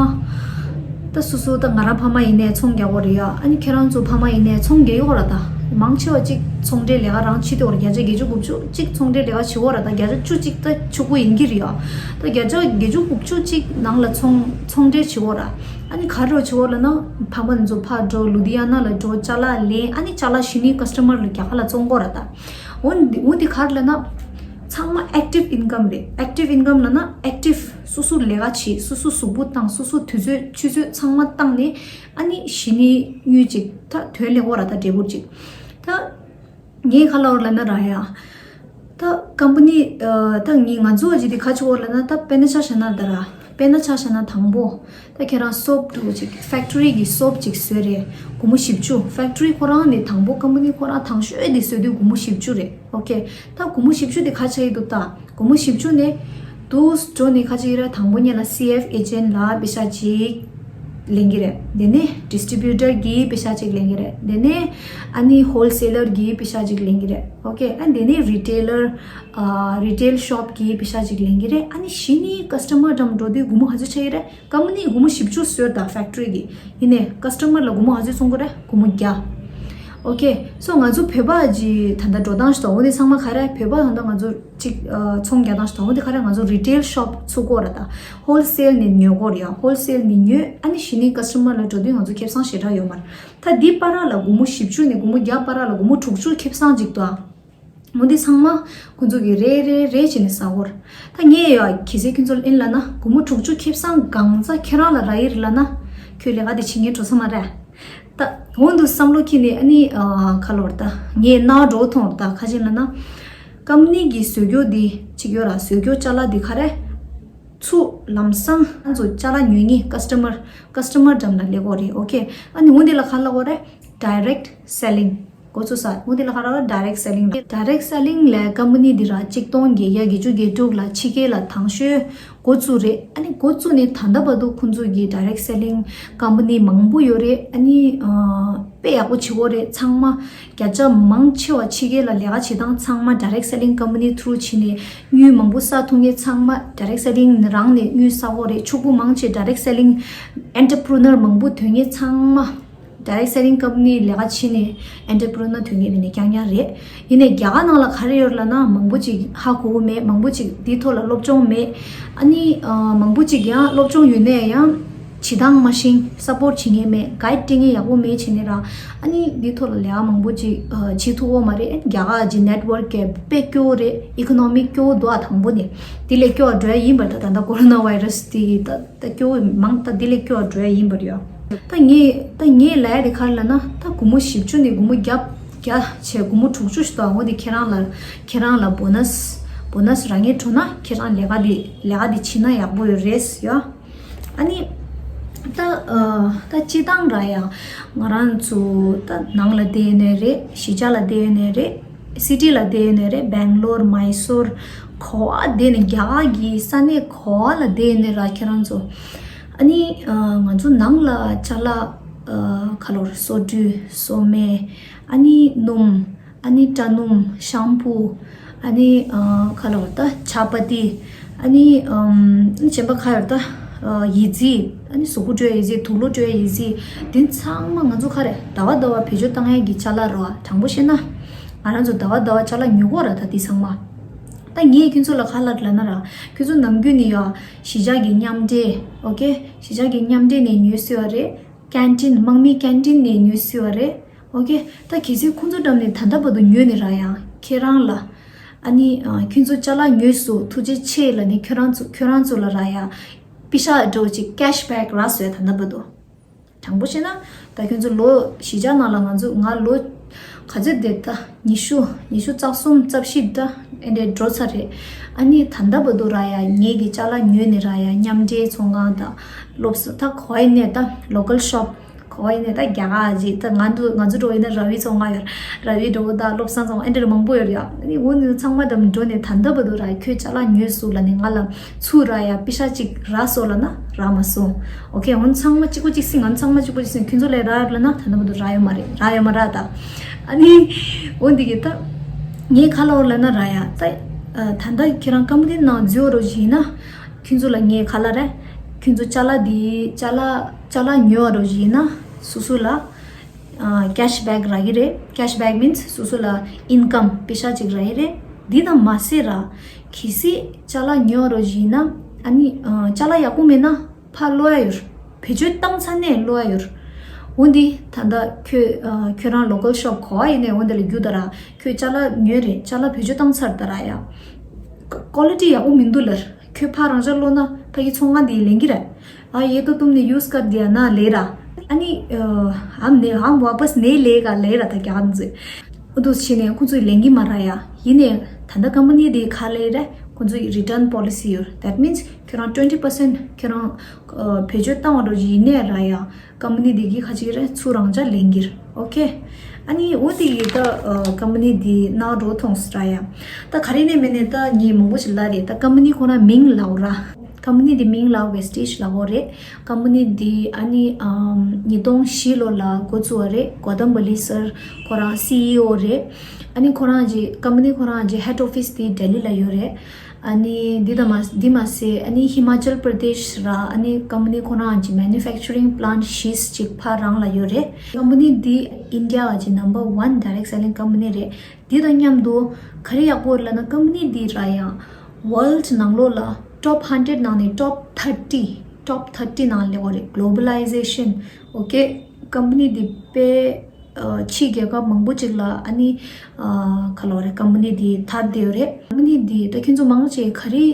ད་སོ་སོ་ད་ང་རང་ཕ་མ་ཡིན་ནའི་ཚོང་རྒྱག་གོ་རེད་ཡ། ཨ་ནི་ཁྱེད་རང་ཚོ་ཕ་མ་ཡིན་ནའི་ཚོང་རྒྱག་ཡོད་ར། ད་མང་ཆེ་བ་གཅིག་ཚོང་འབྲེལ་ལས་ཀ་རང་བྱེད་དེ་བར་བརྒྱ་ཆ་བརྒྱད་ཅུ་དགུ་བཅུ་གཅིག་ཚོང་འབྲེལ་ལས་ཀ་བྱེད་གོ་ར། ད་བརྒྱ་ཆ་བཅུ་གཅིག་ད་ཆོག་གོ་ཡིན་གྱི་རེད་ཡ། ད་བརྒྱ་ཆ་བརྒྱད་ཅུ་དགུ་བཅུ་གཅིག་ནང་ལ་ཚོང་ཚོང་འབྲེལ་བྱེད་གོ་ར། ཨ་ནི་ག་རེ་བྱེད་གོ་ལ་ན། ཕ་མ་ཚོ་ཕར་འགྲོ། ལུ་དི་ཡ་ན་ལ་འགྲོ། ཅ་ལག་ལེན། ཨ་ནི་ཅ་ལག་གཞི་ནས་customer་ལ་རྒྱ་གར་ལ་བཙོང་གོ་ར། ད་འོ་འདི་འོ་འདི་ག་རེ་ལ་ན། ཚང་མ་active income་རེད། active income་ལ་ན་active་སོ་སོ་ལས་ཀ་བྱེད། སོ་སོ་གཟུགས་པོ་བཏང་། སོ་སོ་དུས་ཚོད་ཆུ་ཚོད་ཚང་མ་བཏང་ནས་ཨ་ནི་གཞི་ནས་དངུལ་ཅིག་ད་ཐོན་ལེ་གོ་ར། ད་འབྲས་བུ་ཅིག་ད། ངས་ག་ལབ་ལབ་ན་ར་ཡ། ད་company་ཨ་ད་ངས་ང་ཚོ་ཨ་ཅི་དེ་ག་ཆུ་བོ་ལབ་ན། ད་དཔེར་ན་ཆ་བཞག་ན་ད་ར། དཔེར་ན་ཆ་བཞག་ན་དང་པོ། ད་ཁྱེད་རང་soap་འདུག་ཅིག་factory་གི་soap་ཅིག་བཟོས་རེད། སྒོར་མོ་བཞི་བཅུ། factory་ཁོ་རང་ནས་དང་པོ་company་ཁོ་རང་དང་ཤོས་དེ་བཟོས་དུས་སྒོར་མོ་བཞི་བཅུ་རེད། okay། ད་སྒོར་མོ་བཞི་བཅུ་དེ་ག་ཆ་ཡི་འདུག་ད། སྒོར་མོ་བཞི་བཅུ་ནས་དུས་འགྲོ་ནས་ཁ་ཅིག་ར། དང་པོ་ཉིད་ལ་C F agent་ལ་པེ་ཤ་ཅིག་ལེན་གྱི་རེད། དེ་ནས་distributor་གིས་པེ་ཤ་ཅིག་ལེན་གྱི་རེད། དེ་ནས་ཨ་ནི་wholesaler་གིས་པེ་ཤ་ཅིག་ལེན་གྱི་རེད། okay། ཨ་དེ་ནས་retailer་ཨ་retail shop་གིས་པེ་ཤ་ཅིག་ལེན་གྱི་རེད། ཨ་ནི་གཞི་ནས་customer་འགྲམ་འགྲོ་དུས་སྒོར་མོ་ག་ཚོད་ཆགས་ཀྱི་རེད། company་སྒོར་མོ་བཞི་བཅུ་བཟོས་ད་factory་གིས། ཡིན་ནས་customer་ལ་སྒོར་མོ་ག་ཚོད་བཙོང་གི་རེད། སྒོར་མོ་བརྒྱ། okay། so་ང་ཚོ་བོད་པ་གྱི་ད་ལྟ་འགྲོ་སྟངས་ཤིག་དང་འོ་དེ་ཚང་མ་ག་རེ། བོད་པ་ད་ལྟ་ང་ཚོ་གཅིག་ཨ་ཚོང་རྒྱག་སྟངས་ཤིག་དང་འོ་དེ་ག་རེ། ང་ཚོ་retail shop་ཚུགས་གོ་ར། ད་wholesale་ནས་ཉོ་གོ་ར་ཡ། wholesale་ནས་ཉོས། ཨ་ནི་གཞི་ནས་customer་ལ་འགྲོ་དུས་ང་ཚོ་ཁེ་བཟང་ཞེ་དྲག་ཡོད་མ་རེད། ད་འདི་བར་ལ་སྒོར་མོ་བཞི་བཅུ་ནས་སྒོར་མོ་བརྒྱ་བར་ལ་སྒོར་མོ་དྲུག་ཅུ་ཁེ་བཟང་ཅིག་འདུག་ཨ། འོ་འདི་ཚང་མ་ཁོང་ཚོ་གིས་རེ་རེ་རེ་བྱས་ནས་ཟ་གོ་ར། ད་ངས་ཡ་གལ་སྲིད་ཁྱོད་ཚོ་ལ་ཨིན་ལབ་ན། སྒོར་མོ་དྲུག་ཅུ་ཁེ་བཟང་གང་ཙམ་ཁྱེད་རང་ལ་རག་གི་རེད་ལབ་ན། ཁྱོད་ལས་ཀ་དེ་བྱེད་མཁན་འགྲོ་ས་མ་རེད། ད་འོ་འདུག་བསམ་བློ་འཁྱེར་ནས་ཨ་ནི་ཨ་ག་ལབ་ར། ད་ངས་ནང་འགྲོ་ཐོང་ར། ད་ག་ཅི་ལབ་ན། company་གི་བཟོ་བཀོད་འདི་གཅིག་ཡོད་ར། བཟོ་བཀོད་ཅ་ལག་འདི་ག་རེ། ཚུར་ལམ་སང་ང་ཚོ་ཅ་ལག་ཉོ་མཁན་customer་customer་འགྲམ་ལ་སླེབས་གོ་རེད། okay། ཨ་ནི་འོ་འདི་ལ་ག་ལབ་གོ་རེད། direct selling། འགོ་ཚུགས་ས་འོ་འདི་ལ་ག་རེ་ལབ། direct selling་རེད། direct selling་ལས་company་འདི་ར་གཅིག་སྟོང་བརྒྱད་བརྒྱ་བརྒྱད་ཅུ་གྱ་དྲུག་ལ་ཕྱི་རྒྱལ་ལ་དང་ཤོས་འགོ་བཙུགས་རེད། ཨ་ནི་འགོ་བཙུགས་ནས་ད་ལྟ་བར་དུ་ཁོང་ཚོ་གི་direct selling་company་མང་པོ་ཡོད་རེད། ཨ་ནི་ཨ་དཔེ་ཡག་པོ་བྱེད་ཀྱི་ཡོད་རེད། ཚང་མ་བརྒྱ་ཆ་མང་ཆེ་བ་ཕྱི་རྒྱལ་ལ་ལས་ཀ་བྱེད་སྟངས་ཚང་མ་direct selling་company་through་བྱས་ནས་དངུལ་མང་པོ་བསགས་ཐུབ་མཁན་ཚང་མ་direct selling་རང་ནས་དངུལ་བསགས་ཀྱི་ཡོད་རེད། ཕྱུག་པོ་མང་ཆེ་direct selling entrepreneur་མང་པོ་ཐོན་མཁན་ཚང་མ། direct selling company་ལས་ཀ་བྱས་ནས་entrepreneur་ཐོན་མཁན་མི་ནས་རྐྱང་རྐྱང་རེད། ཡིན་ནའི་རྒྱ་གར་ནང་ལ་ག་རེ་ཡོད་ལབ་ན། མང་པོ་ཅིག་ཧ་གོ་གི་མེད། མང་པོ་ཅིག་འདིའི་ཐོག་ལ་སློབ་སྦྱོང་མེད། ཨ་ནི་ཨ་མང་པོ་ཅིག་ཡང་སློབ་སྦྱོང་ཡོད་ནའི་ཡང་བྱེད་སྟངས་མ་ཤེས། support་བྱེད་མཁན་མེད། guide་སྤྲད་མཁན་ཡག་པོ་མེད་བྱས་ནས་ར། ཨ་ནི་འདིའི་ཐོག་ལ་ལས་ཀ་མང་པོ་ཅིག་ཨ་བྱེད་ཐུབ་ཀྱི་ཡོད་མ་རེད། རྒྱ་གར་གྱི་network་གི་དཔེ་སྐྱོ་བོ་རེད། economic་སྐྱོ་བོ་འདུག་ཨ། དང་པོ་ནས་དེ་ལས་སྐྱོ་བ་འགྲོ་ཡ་ཡིན་པ་རེད། ད་ད་ལྟ་corona virus་དེ་ད། ད་སྐྱོ་བོ་མང་ད་འདི་ལས་སྐྱོ་བ་འགྲོ་ཡ་ཡིན་པ་རེད་ཡ། ད་ངས་ད་ངས་ལབ་ཡ་དེ་ག་རེ་ལབ་ན། ད་སྒོར་མོ་བཞི་བཅུ་ནས་སྒོར་མོ་བརྒྱ་བརྒྱ་བྱས་སྒོར་མོ་དྲུག་ཅུ་ཞིག་འདུག་ཨ། འོ་དེ་ཁྱེད་རང་ལ་ཁྱེད་རང་ལ་bonus bonus་རག་མཁན་འགྲོ་ན་ཁྱེད་རང་ལས་ཀ་དེ་ལས་ཀ་དེ་བྱེད་ན་ཡག་པོ་ཡོད་རེད་ཡ། ཨ་ནི་ད་ཨ་ད་སྤྱིར་བཏང་ར་ཡ། ང་རང་ཚོ་ད་ནང་ལ་བསྡད་ཡོད་ནའི་རེད། གཞིས་ཆགས་ལ་བསྡད་ཡོད་ནའི་རེད། སི་ཊི་ལ་བསྡད་ཡོད་ནའི་རེད། སྦེང་ལོར། མའི་སོར། ག་པར་བསྡད་ནའི་རྒྱ་གར་གྱི་ས་གནས་ག་པར་ལ་བསྡད་ཡོད་ནའི་ར། ཁྱེད་རང་ཚོ་ཨ་ནི་ཨ་ང་ཚོ་ནང་ལ་ཅ་ལག་ཨ་ག་ལབ་ར། སོ་འཁྲུད། སོ་སྨན། ཨ་ནི་སྣུམ། ཨ་ནི་སྐྲ་སྣུམ། ཤམ་པུ། ཨ་ནི་ཨ་ག་ལབ་ར། ད་ཇ་པ་ཏི། ཨ་ནི་ཨམ་གཞན་པ་ག་ཡོད་ར། ད་ཨ་ཡི་ཙི། ཨ་ནི་གཟུགས་པོ་བཀྲུ་ཡ་ཡི་ཙི། དུག་ལོག་བཀྲུ་ཡ་ཡི་ཙི། དེ་ཚང་མ་ང་ཚོ་ག་རེ་ཟླ་བ་ཟླ་བ་བེད་སྤྱོད་བཏང་ཡ་གི་ཅ་ལག་རེད་བ། དྲང་པོ་བཤད་ན། ང་རང་ཚོ་ཟླ་བ་ཟླ་བ་ཅ་ལག་ཉོ་གི་ཡོད་ར། ད་དེ་ཚང་མ། ད་ངས་ཁྱོད་ཚོ་ལ་ག་ལབ་ལབ་ན་ར། ཁྱོད་ཚོ་ནམ་རྒྱུན་ནས་ཡ་གཞིས་ཆགས་ཀྱི་མཉམ་འབྲེལ། ཨོ་ཀེ། གཞིས་ཆགས་ཀྱི་མཉམ་འབྲེལ་ནས་ཉོས་སྲིད་པ་རེད། ཀན་ཊིན། དམག་མིའི་ཀན་ཊིན་ནས་ཉོས་སྲིད་པ་རེད། ཨོ་ཀེ། ད་གལ་སྲིད་ཁོང་ཚོ་འགྲམ་ནས་ད་ལྟ་བར་དུ་ཉོས་ནས་ར་ཡང་ཁྱེད་རང་ལ། ཨ་ནི་ཨ་ཁྱོད་ཚོ་ཅ་ལག་ཉོས་སོང་། ཐུགས་རྗེ་ཆེ་ལབ་ནས་ཁྱོད་རང་ཚོ་ཁྱོད་རང་ཚོ་ལ་ར་ཡང་པེ་ཤ་འདྲ་བོ་ཅིག་ཀེཤ་བེག་རག་སོང་ད་ལྟ་བར་དུ། དྲང་པོ་བཤད་ན། ད་ཁྱོད་ཚོ་ལོ་གཞིས་ཆགས་ནང་ལ་ང་ཚོ་ང་ལོ་ ག་ཚོད་དེ་ད་ཉི་ཤུ་ཉི་ཤུ་རྩ་གསུམ་རྩ་བཞི་ད་ཨེ་འདྲས་འགྲོ་ཚར་རེད། ཨ་ནི་ད་ལྟ་བར་དུ་ར་ཡ་ངེད་ཀྱི་ཅ་ལག་ཉོས་ནས་ར་ཡ་མཉམ་འབྲེལ་ཚོང་ཁང་དང་སློབ་གསོ་ད་གོ་ཡི་ནས་ད་local shop གོ་ཡི་ནས་ད་རྒྱ་གར་ཅིག་ད་ང་ཚོ་ང་ཚོ་འགྲོ་ཡིན་ན་ར་བའི་ཚོང་ཁང་ཡོད། ར་བའི་འགྲོ་ད་བློ་བཟང་ཚང་མ་ཨེ་འདྲ་མང་པོ་ཡོད་རེད་ཡ། ཨ་ནི་འོ་ནི་ཚང་མ་དང་འགྲོ་ནས་ད་ལྟ་བར་དུ་ར་ཁྱོད་ཅ་ལག་ཉོས་སུ་ལ་ནི་ང་ལ་ཚུར་ར་ཡ་པི་ཤ་གཅིག་རག་སོང་ལབ་ན་རག་མ་སོང་། ཨོ་ཁེ། འོ་ནི་ཚང་མ་གཅིག་པོ་གཅིག་སྲིད། ང་ཚང་མ་གཅིག་པོ་གཅིག་སྲིད། ཁྱོད་ཚོ་ལས་རག་ཡོད་ལབ་ན་ད་ལྟ་བར་དུ་རག་ཡོད་མ་རེད། རག་ཡོད་མ་རེད་ད། ཨ་ནི་འོ་འདི་གི་ད་ངས་ག་ལབ་ཡོད་ལབ་ན་ར་ཡ་ད་ད་ལྟ་ཁྱེད་རང་ཀམ་པ་ནི་ནང་འཛུལ་ཡོད་རོགས་ཡིན་ན་ཁྱོད་ཚོ་ལ་ངས་ག་ལབ་རེད། ཁྱོད་ཚོ་ཅ་ལག་འདི་ཅ་ལག་ཅ་ལག་ཉོ་བ་རོགས་ཡིན་ན་སོ་སོ་ལ་cash back རག་གི་རེད། cash back means སོ་སོ་ལ་income པེ་ཤ་ཅིག་རག་གི་རེད། འདི་དང་མ་ཟད་ར་གལ་སྲིད་ཅ་ལག་ཉོ་རོགས་ཡིན་ན་ཨ་ནི་ཅ་ལག་ཡག་པོ་མེད་ན་ཕར་སློག་ཡ་ཡོད། བེད་སྤྱོད་བཏང་ཚར་ནས་སློག་ཡ་ཡོད། འོ་འདི་ད་ལྟ་ཁྱོད་ཁྱོད་རང་local shop གོ་བ་ཡིན་ནས་འོ་འདི་ལ་རྒྱུ་ད་ར་ཁྱོད་ཅ་ལག་ཉོས་རེད། ཅ་ལག་བེད་སྤྱོད་བཏང་ཚར་ད་ར་ཡ་quality ཡག་པོ་མི་འདུག་ལར། ཁྱོད་ཕར་རང་ཅག་སློག་ན་ཕ་གི་ཚོང་ཁང་འདི་ལེན་གི་རེད། ཨ་ཡེ་ཏོ་ཏུམ་ནི་use कर दिया ना ले रहा ཨ་ནི་हम ने हम वापस नहीं लेगा ले रहा था क्या ཁོང་ཚོས། འོ་འདུག་བྱས་ནས་ཁོང་ཚོས་ལེན་གི་མ་ར་ཡ། ཡིན་ནས་ད་ལྟ་ཀམ་པ་ནི་དེ་ག་ལས་རེད། ཁོང་ཚོ་ཡི་return policy ཡོད། That means ཁྱོད་རང་twenty percent ཁྱོད་རང་བེད་སྤྱོད་བཏང་བ་འགྲོ་ཡིན་ནས་ར་ཡ། ཀམ་པ་ནི་དེ་གི་ཁ་ཅིག་རེད་ཚུར་རང་ཅག་ལེན་གི་རེད། ཨོ་ཁེ། ཨ་ནི་འོ་དེ་ཡི་ད་ཀམ་པ་ནི་དེ་ནང་འགྲོ་ཐོངས་ར་ཡ། ད་ག་རེ་ནས་མེད་ནས་ད་ངས་མང་པོ་ཞིག་ལབ་རེད། ད་ཀམ་པ་ནི་ཁོ་རང་མིང་ལབ་ར། ཀམ་པ་ནི་དེ་མིང་ལ་Vestige ལབ་ཡོད་རེད། ཀམ་པ་ནི་དེ་ཨ་ནི་ཉིས་སྟོང་བཞི་ལོ་ལ་འགོ་བཙུགས་པ་རེད། གོ་དམ་བ་ལི་སར་ཁོ་རང་CEO རེད། ཨ་ནི་ཁོ་རང་གི་ཀམ་པ་ནི་ཁོ་རང་གི་head office དེ་ལྡི་ལི་ལ་ཡོད་རེད། ཨ་ནི་འདི་དང་མ་འདི་མ་ཟད་ཨ་ནི་ཧི་མ་ཅལ་པར་དེཤ་ར་ཨ་ནི་ཀམ་པ་ནི་ཁོ་རང་གི་manufacturing plant བཞི་ཅིག་ཕར་རང་ལ་ཡོད་རེད། ཀམ་པ་ནི་འདི་ཨིན་ཌི་ཡ་གི་number one direct selling company རེད། འདི་དང་མཉམ་དུ་ག་རེ་ཡག་པོ་ལབ་ན་ཀམ་པ་ནི་འདི་ར་ཡང་world ནང་ལོགས་ལ་top hundred ནང་ནས་top thirty top thirty ནང་སླེབས་པ་རེད། Globalization ཨོ་ཁེ། ཀམ་པ་ནི་འདི་དཔེ་ཕྱི་རྒྱལ་ཁབ་མང་པོ་ཅིག་ལ་ཨ་ནི་ག་ལབ་རེད། ཀམ་པ་ནི་འདི་དར་བསྡད་ཡོད་རེད། ཀམ་པ་ནི་འདི་ད་ཁྱོད་ཚོ་མང་ཆེ་ག་རེ་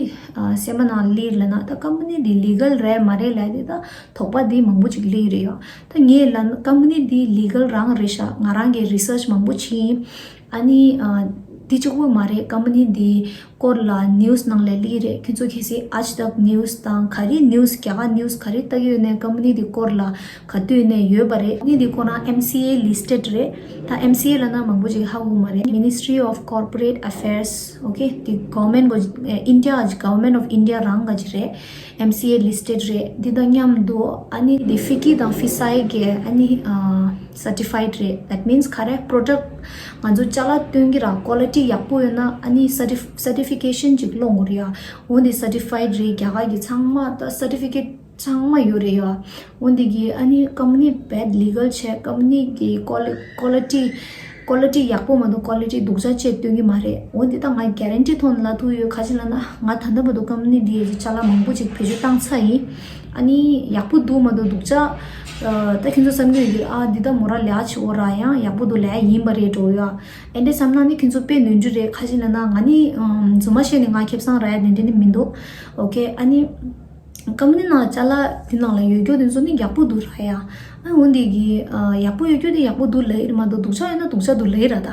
སེམས་པ་ནང་སླེབས་ལབ་ན་ད་ཀམ་པ་ནི་འདི་legal རེད་མ་རེད་ལབ་དེ་ད་དོགས་པ་འདི་མང་པོ་ཅིག་སླེབས་ཡོད་རེད་ཡ། ད་ངས་ལབ་ན་ཀམ་པ་ནི་འདི་legal རང་རེད་ཤག་ང་རང་གིས་research མང་པོ་བྱས་ཡིན། ཨ་ནི་འདི་གཅིག་པོ་མ་རེད། ཀམ་པ་ནི་འདི་སྐོར་ལ་news ནང་ལ་སླེབས་རེད། ཁྱོད་ཚོ་གལ་སྲིད་Aaj Tak news དང་ག་རེ་news རྒྱ་གར་news ག་རེ་ལྟ་གི་ཡོད་ནའི་ཀམ་པ་ནི་འདི་སྐོར་ལ་ག་དུས་ནས་ཡོད་པ་རེད། ཀམ་པ་ནི་འདི་ཁོ་རང་M C A listed རེད། ད་M C A ལབ་ན་མང་པོ་ཅིག་ཧ་གོ་མ་རེད། Ministry of Corporate Affairs ཨོ་ཁེ། འདི་government གོ་ཨིན་ཌི་ཡ་གི་Government of India རང་ག་ཅིག་རེད། M C A listed རེད། འདི་དང་མཉམ་དུ་ཨ་ནི་འདི་ཕི་ཀི་དང་ཕི་སའི་གི་ཨ་ནི་certified རེད། That means ག་རེ་product ང་ཚོ་ཅ་ལག་སྟོན་གི་ར་quality ཡག་པོ་ཡོད་ན་ཨ་ནི་certif- certification ཅིག་སློང་དགོས་རེད་ཡ། འོ་འདི་certified རེད། རྒྱ་གར་གི་ཚང་མ་ད་certificate ཚང་མ་ཡོད་རེད་ཡ། འོ་འདི་གི་ཨ་ནི་ཀམ་པ་ནི་bad legal བྱས། ཀམ་པ་ནི་གི་quali- quality quality ཡག་པོ་མ་གཏོགས་quality སྡུག་ཅག་བྱས་སྟོན་གི་མ་རེད། འོ་འདི་ད་ང་guarantee ཐོག་ནས་ལབ་ཐུབ་ཡོད། ག་ཅི་ལབ་ན་ང་ད་ལྟ་བར་དུ་ཀམ་པ་ནི་འདི་ཡི་ཅ་ལག་མང་པོ་ཅིག་བེད་སྤྱོད་བཏང་ཚར་ཡིན། ཨ་ནི་ཡག་པོ་འདུག་མ་འདུག་སྡུག་ཅག་ད་ཁྱོད་ཚོ་བསམ་གྱི་ཡོད་ཀྱི་ཨ་འདི་ད་མོ་ར་ལས་ཆེ་བོ་ར་ཡང་ཡག་པོ་འདུག་ལས་ཡིན་པ་རེད་འགྲོ་ཡ། ཨེ་འདྲས་བསམ་ན་ནི་ཁྱོད་ཚོ་དཔེ་ནོར་འཁྲུལ་རེད། ག་ཅི་ལབ་ན་ང་ནི་རྫུན་མ་བཤད་ནས་ང་ཁེ་བཟང་རག་ཡ་དེ་འདྲས་ནི་མི་འདུག་ཨོ་ཁེ། ཨ་ནི་ཀམ་པ་ནི་ནང་ཅ་ལག་འདི་ནང་ལ་ཡོད་རྒྱུ་དེ་ཚོ་ནི་ཡག་པོ་འདུག་ར་ཡ། ཨ་འོ་འདི་གི་ཡག་པོ་ཡོད་རྒྱུ་དེ་ཡག་པོ་འདུག་ལབ་ཡིན་མ་གཏོགས་སྡུག་ཅག་ཡོད་ན་སྡུག་ཅག་འདུག་ལབ་ཡིན་ར་ད།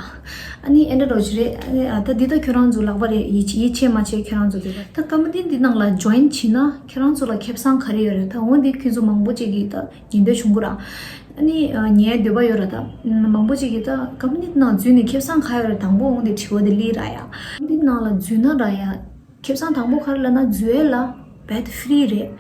ཨ་ནི་ཨེ་འདྲ་རོ་ཅི་རེད། ཨ་ནི་ཨ་ད་འདི་ད་ཁྱོད་རང་ཚོ་ལག་པ་རེད། ཡིད་ཡིད་ཆེས་མ་བྱེད་ཁྱོད་རང་ཚོ་འདི་ད་ཀམ་པ་ནི་འདི་ནང་ལ་join བྱེད་ན་ཁྱོད་རང་ཚོ་ལ་ཁེ་བཟང་ག་རེ་ཡོད་རེད། ད་འོ་འདི་ཁྱོད་ཚོ་མང་པོ་ཅིག་གིས་ད་ཉན་འདོད་བྱུང་གི་ར། ཨ་ནི་ཉན་འདོད་པ་ཡོད་ར་ད། མང་པོ་ཅིག་གིས་ད་ཀམ་པ་ནི་འདི་ནང་འཛུལ་ནས་ཁེ་བཟང་ག་ཡོད་རེད། དང་པོ་འོ་འདི་དྲི་བ་འདི་སླེབས་ར་ཡ། འདི་ནང་ལ་འཛུལ་ན་ར་ཡ། ཁེ་བཟང་དང་པོ་ག་རེ་ལབ་ན་འཛུལ་ཡས་ལ་བེད་free རེད།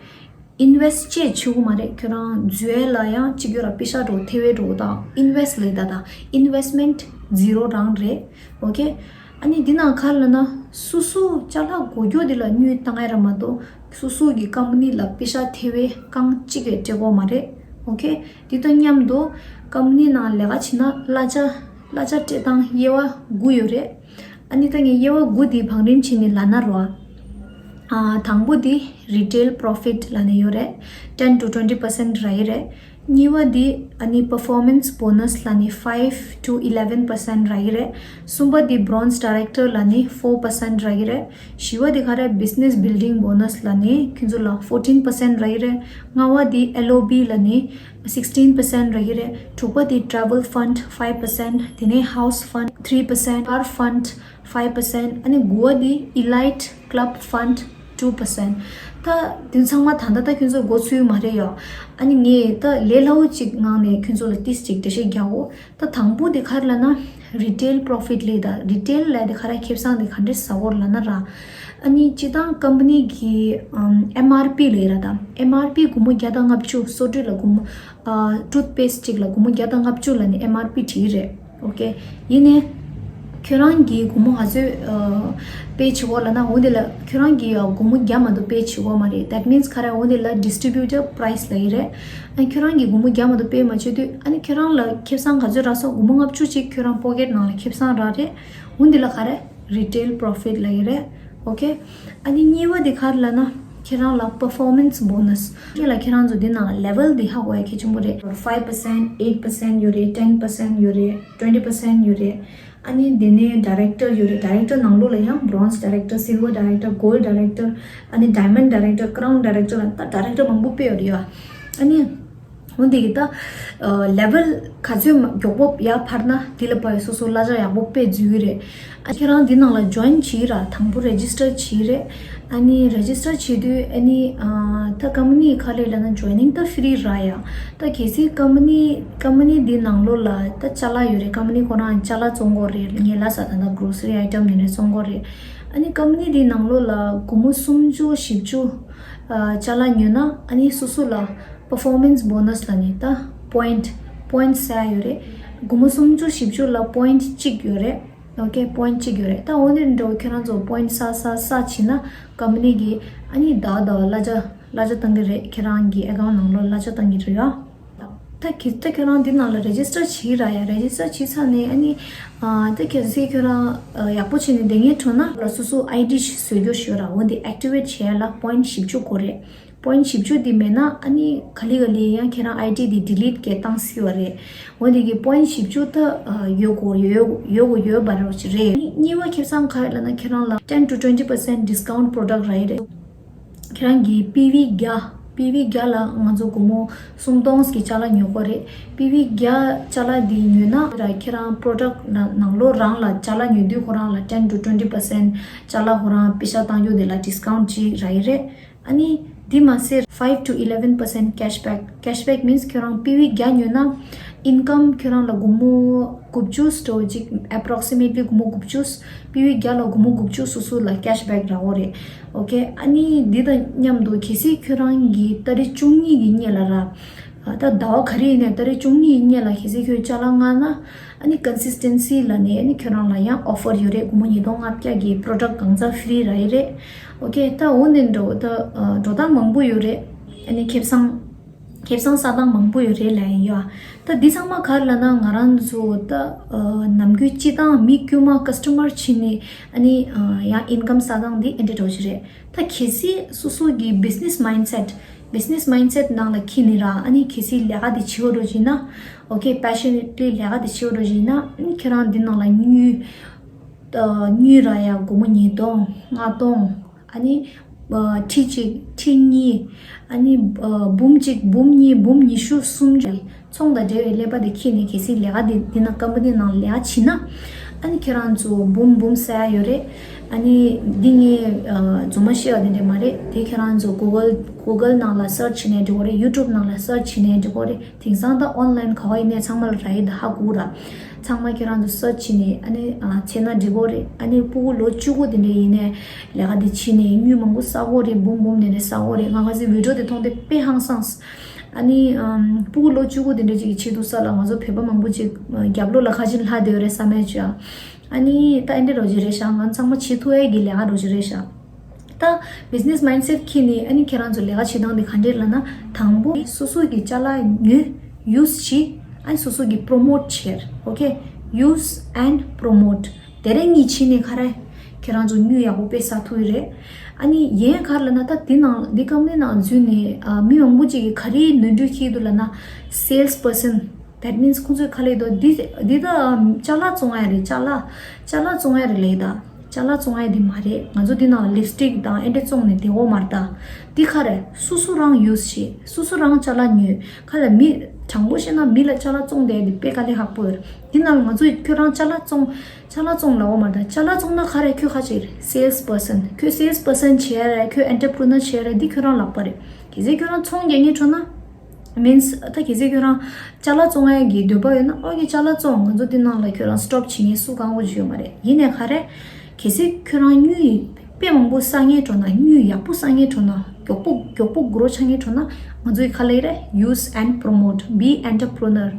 invest བྱེད་བྱེད་དགོས་མ་རེད། ཁྱོད་རང་འཛུལ་ཡས་ལ་ཡང་གཅིག་ཡོད་ར་པེ་ཤ་འགྲོ་ཐེ་བའི་འགྲོ་དང་invest ལས་ད་དང་investment zero རང་རེད། ཨོ་ཁེ། ཨ་ནི་འདི་ནང་ག་རེ་ལབ་ན་སོ་སོ་ཅ་ལག་དགོས་རྒྱུ་འདི་ལ་དངུལ་བཏང་ཡས་ར་མ་གཏོགས་སོ་སོ་གི་ཀམ་པ་ནི་ལ་པེ་ཤ་ཐེ་བའི་རྐང་གཅིག་གིས་སྤྲད་དགོས་མ་རེད། ཨོ་ཁེ། འདི་དང་མཉམ་དུ་ཀམ་པ་ནི་ནང་ལས་ཀ་བྱེད་ན་གླ་ཆ་གླ་ཆ་སྤྲད་སྟངས་དབྱེ་བ་དགུ་ཡོད་རེད། ཨ་ནི་ད་ངས་དབྱེ་བ་དགུ་འདི་བང་རིམ་བྱས་ནས་ལབ་ན་རོ། ཨ་དང་པོ་འདི་retail profit ལབ་ནས་ཡོད་རེད། ten to twenty percent རག་གི་རེད། གཉིས་པ་འདི་ཨ་ནི་performance bonus ལབ་ནི་five to eleven percent རག་གི་རེད། གསུམ་པ་འདི་bronze director ལབ་ནི་four percent རག་གི་རེད། བཞི་པ་འདི་ག་རེ་business building bonus ལབ་ནི་ཁྱོད་ཚོ་ལ་fourteen percent རག་གི་རེད། ལྔ་པ་འདི་L O B ལབ་ནི་sixteen percent རག་གི་རེད། དྲུག་པ་འདི་travel fund five percent། དེ་ནས་house fund three percent, car fund five percent། ཨ་ནི་དགུ་པ་འདི elite club fund two percent། ད་དེ་ཚང་མ་ད་ལྟ་ད་ཁྱོད་ཚོ་མགོ་ཚོས་མ་རེད་ཡོ། ཨ་ནི་ངས་ད་ལས་སླ་བོ་ཅིག་ངང་ནས་ཁྱོད་ཚོ་ལ་ཏིས་ཅིག་འགྲེལ་བཤད་རྒྱག་གོ། ད་དང་པོ་དེ་ག་རེ་ལབ་ན་retail profit ལབ། ད་retail ལབ་དེ་ག་རེ་ཁེ་བཟང་དེ་ག་འདྲས་ཟ་གོ་ལབ་ན་ར། ཨ་ནི་སྤྱི་བཏང་company གི་ཨམ་M R P ལབ་ར། ད་M R P སྒོར་མོ་བརྒྱ་དང་ལྔ་བཅུ། སོ་འདྲུད་ལ་སྒོར་མོ་ཨ་toothpaste གཅིག་ལ་སྒོར་མོ་བརྒྱ་དང་ལྔ་བཅུ་ལབ་ནི་M R P བྲིས་རེད། ཨོ་ཀེ། ཡིན་ནའི་ཁྱོད་རང་གིས་སྒོར་མོ་ག་ཚོད་ཨ་pay བྱེད་གོ་ལབ་ན། འོ་དེ་ལ་ཁྱོད་རང་གིས་ཨ་སྒོར་མོ་བརྒྱ་མ་གཏོགས་pay བྱེད་གོ་མ་རེད། That means ག་རེ། འོ་དེ་ལ་distributor price ལབ་ཀྱི་རེད། ཨ་ཁྱོད་རང་གིས་སྒོར་མོ་བརྒྱ་མ་གཏོགས་pay མ་བྱེད་དུས། ཨ་ནི་ཁྱོད་རང་ལ་ཁེ་བཟང་ག་ཚོད་རག་སོང་། སྒོར་མོ་ལྔ་བཅུ་ཅིག་ཁྱོད་རང་pocket ནང་ལ་ཁེ་བཟང་རག་རེད། འོ་འདི་ལ་ག་རེ། retail profit ལབ་ཀྱི་རེད། ཨོ་ཀེ། ཨ་ནི་གཉིས་པ་དེ་ག་རེ་ལབ་ན་ཁྱེད་རང་ལ་performance bonus ཁྱེད་ལ་ཁྱེད་རང་ཚོ་འདི་ནང་level དེ་ཧ་གོ་ཡ་གལ་ཆེན་པོ་རེད། five percent, eight percent ཡོད་རེད། ten percent ཡོད་རེད། twenty percent ཡོད་རེད། ཨ་ནི་དེ་ནས་director ཡོད་རེད། director ནང་ལོགས་ལ་ཡང་bronze director, silver director, gold director, ཨ་ནི་diamond director, crown director ལ་ད་director མང་པོ་དཔེ་ཡོད་རེད་ཡ། ཨ་ནི་འོན་ཏེ་གི་ད་ལེ་ཝལ་ག་ཚོད་མ་མགྱོགས་པོ་ཡར་འཕར་ན་དེ་ལ་བབ་ཡ་སོ་སོ་གླ་ཆ་ཡག་པོ་དཔེ་འཛུལ་གི་རེད། ཨ་ཁྱེད་རང་འདི་ནང་ལ་join བྱེད་ར། དང་པོ་register བྱེད་རེད། ཨ་ནི་register བྱེད་དུས་ཨ་ནི་ཨ་ད་company ག་ལས་ལབ་ན་joining ད་free ར་ཡ། ད་གལ་སྲིད་company company འདི་ནང་ལོགས་ལ་ད་ཅ་ལག་ཡོད་རེད། company ཁོ་རང་ཅ་ལག་བཙོང་གི་རེད། ངས་ལབ་ས་ད་ལྟ་grocery item ཡིན་རེད་བཙོང་གི་རེད། ཨ་ནི་company འདི་ནང་ལོགས་ལ་སྒོར་མོ་སུམ་ཅུ་བཞི་བཅུ་ཨ་ཅ་ལག་ཉོས་ན་ཨ་ནི་སོ་སོ་ལ་performance bonus ལབ་ནི་ད་point point ཟེར་ཡ་ཡོད་རེད། སྒོར་མོ་སུམ་ཅུ་བཞི་བཅུ་ལ་point གཅིག་ཡོད་རེད། ཨོ་ཀེ། point གཅིག་ཡོད་རེད། ད་འོ་དེ་འདྲ་བོ་ཁྱེད་རང་ཚོ་point བསགས་བསགས་བསགས་བྱས་ན་company གིས་ཨ་ནི་ཟླ་ཟླ་བ་གླ་ཆ་གླ་ཆ་བཏང་གི་རེད། ཁྱེད་རང་གི་account ནང་ལོགས་གླ་ཆ་བཏང་གི་རེད་ཡ། ད་གི་ད་ཁྱེད་རང་འདི་ནང་ལ་register བྱེད་ར་ཡ། register བྱས་ཚར་ནས་ཨ་ནི་ཨ་ད་གལ་སྲིད་ཁྱོད་རང་ཨ་ཡག་པོ་བྱས་ནས་བསྡད་མཁན་བྱུང་ན་ལ་སོ་སོ་ID ཞིག་བཟོ་རྒྱུ་ཞུ་ར། འོ་འདི་activate བྱེད་ཡ་ལ་point བཞི་བཅུ་དགོས་རེད། point བཞི་བཅུ་འདི་མེད་ན་ཨ་ནི་ག་ལེ་ག་ལེ་ཡང་ཁྱེད་རང་ID འདི་delete གས་བཏང་སྲིད་པ་རེད། འོ་འདི་གི་point བཞི་བཅུ་ད་ཨ་ཡོད་དགོས་ཡོད་ཡོད་དགོས་ཡོད་པ་རོ་ཅིག་རེད། གཉིས་པ་ཁེ་བཟང་ག་རེ་ལབ་ན་ཁྱེད་རང་ལ་ten to twenty percent discount product རག་གི་རེད། ཁྱེད་རང་གི་PV བརྒྱ། PV བརྒྱ་ལ་ང་ཚོ་སྒོར་མོ་སུམ་སྟོང་གི་ཅ་ལག་ཉོ་དགོས་རེད། PV བརྒྱ་ཅ་ལག་འདི་ཉོས་ན་ར་ཁྱེད་རང་product ནང་ནང་ལོགས་རང་ལ་ཅ་ལག་ཉོ་དུས་ཁོ་རང་ལ་ten to twenty percent ཅ་ལག་ཁོ་རང་པེ་ཤ་བཏང་རྒྱུ་དེ་ལ་discount ཅིག་རག་གི་རེད། ཨ་ནི་འདི་མ་ཟད་five to eleven percent cashback། cashback means ཁྱོད་རང་PV བརྒྱ་ཉོས་ན་income ཁྱོད་རང་ལ་སྒོར་མོ་དགུ་བཅུ་སྤྲོ་ཅིག approximately སྒོར་མོ་དགུ་བཅུ། PV བརྒྱ་ལ་སྒོར་མོ་དགུ་བཅུ་སོ་སོ་ལ་cashback རག་གི་རེད། ཨོ་ཀེ། ཨ་ནི་འདི་དང་མཉམ་དུ་གལ་སྲིད་ཁྱོད་རང་གི་ཏ་རིག་བཅུ་གཉིས་ཀྱི་སྔོན་ལ་ར། ད་ཟླ་བ་ག་རེ་ཡིན་ནའི་ཏ་རིག་བཅུ་གཉིས་ཀྱི་སྔོན་ལ་གལ་སྲིད་ཁྱོད་ཅ་ལག་མངགས་ན་ཨ་ནི་consistency ལབ་ནས་ཨ་ནི་ཁྱོད་རང་ལ་ཡང་offer ཡོད་རེད། སྒོར་མོ་ཉིས་སྟོང་ལྔ་བརྒྱ་གི་product གང་ཚང་free རག་གི་རེད། ཨོ་ཀེ། ད་འོ་ནི་འགྲོ་ད་འགྲོ་སྟངས་མང་པོ་ཡོད་རེད། ཨ་ནི་ཁེ་བཟང་ཁེ་བཟང་ས་སྟངས་མང་པོ་ཡོད་རེད་ལབ་ཡིན་ཡོད། ད་འདི་ཚང་མ་ག་རེ་ལབ་ན་ང་རང་ཚོ་ད་ནམ་རྒྱུན་སྤྱི་བཏང་མི་དཀྱུས་མ་customer ཕྱིན་ནས་ཨ་ནི་ཡང་income ས་སྟངས་འདི་ཨེ་འདྲ་འགྲོ་གི་རེད། ད་གལ་སྲིད་སོ་སོ་གི་business mindset business mindset ནང་ལ་འཁྱེར་ནས་ར་ཨ་ནི་གལ་སྲིད་ལས་ཀ་འདི་བྱེད་འགྲོ་བཞིན་ན། ཨོ་ཀེ། passionately ལས་ཀ་འདི་བྱེད་འགྲོ་བཞིན་ན་ཨ་ནི་ཁྱེད་རང་འདི་ནང་ལ་དངུལ་དངུལ་རག་ཡ་སྒོར་མོ་ཉིས་སྟོང་ལྔ་སྟོང་། ཨ་ནི་ཁྲི་གཅིག་ཁྲི་གཉིས། ཨ་ནི་འབུམ་གཅིག་འབུམ་གཉིས་འབུམ་ཉི་ཤུ་སུམ་ཅུ། ཚོང་དང་འབྲེལ་བའི་ཀླད་པ་དེ་འཁྱེར་ནས་གལ་སྲིད་ལས་ཀ་དེ་འདི་ན་company ནང་ལས་ཀ་བྱེད་ན། ཨ་ནི་ཁྱེད་རང་ཚོ་འབུམ་འབུམ་ཟེར་ཡ་ཡོད་རེད། ཨ་ནི་འདི་ངས་རྫུན་མ་བཤད་པ་དེ་འདྲས་མ་རེད། དེ་ཁྱེད་རང་ཚོ་Google Google ནང་ལ་search བྱས་ནས་འགྲིག་གི་རེད། YouTube ནང་ལ་search བྱས་ནས་འགྲིག་གི་རེད། དེང་སང་ད་online ག་བ་ཡིན་ནའི་ཚང་མ་ལ་རག་གི་ད་ཧ་གོ་ར། ཚང་མ་ཁྱེད་རང་ཚོ་search བྱས་ནས་ཨ་ནི་བྱས་ན་འགྲིག་གི་རེད། ཨ་ནི་ཕྲུ་གུ་ལོ་བཅུ་དགུ་དེ་འདྲས་ཡིན་ནའི་ལས་ཀ་དེ་བྱས་ནས་དངུལ་མང་པོ་བསགས་གི་རེད། འབུམ་འབུམ་དེ་འདྲས་བསགས་གི་རེད། ང་ག་ཚོད་video དེ་མཐོང་དེ་དཔེ་ཧང་སངས། ཨ་ནི་ཨམ་ཕྲུ་གུ་ལོ་བཅུ་དགུ་དེ་འདྲ་ཅིག་གི་ཆེད་དུ་ས་ལ་ང་ཚོ་བོད་པ་མང་པོ་ཅིག་རྒྱབ་ལོགས་ལ་ཁ་ཆེམས་ལྷག་བསྡད་ཡོད་རེད་བསམ་ཡས་ཅིག་ཨ་ནི་ད་ཨེ་འདྲ་རོ་ཅིག་རེད་ཤག་ང་ཚང་མ་བྱེད་ཐུབ་ཡས་ཀྱི་ལས་ཀ་རོ་ཅིག་རེད་ཤག་ད་business mindset འཁྱེར་ནས་ཨ་ནི་ཁྱེད་རང་ཚོ་ལས་ཀ་བྱེད་སྟངས་དེ་ག་འདྲས་ལབ་ན། དང་པོ་སོ་སོ་གི་ཅ་ལག་ཉོས། use བྱས། ཨ་ནི་སོ་སོ་གི་promote བྱས། ཨོ་ཀེ། use and promote དེ་རིང་གཉིས་ཕྱིན་ནས་ག་རེ། ཁྱེད་རང་ཚོ་དངུལ་ཡག་པོ་དཔེ་བསགས་ཐུབ་ཀྱི་རེད། ཨ་ནི་ཡིན་ག་རེ་ལབ་ན། ད་འདི་ནང་འདི་ཀམ་པ་ནི་ནང་འཛུལ་ནས་ཨ་མི་མང་པོ་ཅིག་གིས་ག་རེ་ནོར་འཁྲུལ་འཁྱེར་འདུག་ལབ་ན། sales person, that means ཁོང་ཚོས་ག་རེ་ལབ་འདུག་འདི་འདི་ད་ཅ་ལག་བཙོང་ཡ་རེད། ཅ་ལག་ཅ་ལག་བཙོང་ཡ་རེད་ལབ་ད། ཅ་ལག་བཙོང་ཡ་འདི་མ་རེད། ང་ཚོ་འདི་ནང་ལིབ་སི་ཊིག་དང་ཨེ་འདྲ་བཙོང་ནས་བསྡད་ཡོད་མ་རེད་ད། འདི་ག་རེ། སོ་སོ་རང་ཡུ་སི་བྱེད། སོ་སོ་རང་ཅ་ལག་ཉོས། ག་ལ་མི་དྲང་པོ་བཤད་ན་མི་ལ་ཅ་ལག་བཙོང་བསྡད་ཡ་འདི་དཔེ་དཀའ་ལས་ཁག་པོ་ཡོད་རེད། འདི་ནང་ང་ཚོས་ཁྱོད་རང་ཅ་ལག་བཙོང་ཅ་ལག་བཙོང་ལབ་ཡོད་མ་རེད་ད། ཅ་ལག་བཙོང་ན་ག་རེ། ཁྱོད་ག་བྱེད་རེད། sales person། ཁྱོད་sales person བྱེད་ཡ་རེད། ཁྱོད་entrepreneur བྱེད་ཡ་རེད། འདི་ཁྱོད་རང་ལག་པ་རེད། གལ་སྲིད་ཁྱོད་རང་ཚོང་རྒྱག་མཁན་འགྲོ་ན། means ད་གལ་སྲིད་ཁྱོད་རང་ཅ་ལག་བཙོང་ཡ་གི་འདོད་པ་ཡོད་ན། ཨོ་ཀེ་ཅ་ལག་བཙོང་། ང་ཚོ་འདི་ནང་ལ་ཁྱོད་རང་སི་ཊོབ་བྱེད་མཁན་སུ་གང་གོ་ཅིག་ཡོད་མ་རེད། ཡིན་ནའི་ག་རེ། གལ་སྲིད་ཁྱོད་རང་དངུལ་དཔེ་མང་པོ་བསགས་མཁན་འགྲོ་ན། དངུལ་ཡག་པོ་བསགས་མཁན་འགྲོ་ན། མགྱོགས་པོ་མགྱོགས་པོ་གུ་རོ་ཆགས་མཁན་འགྲོ་ན། ང་ཚོ་གི་ག་ལབ་ཀྱི་རེད། use and promote, be entrepreneur,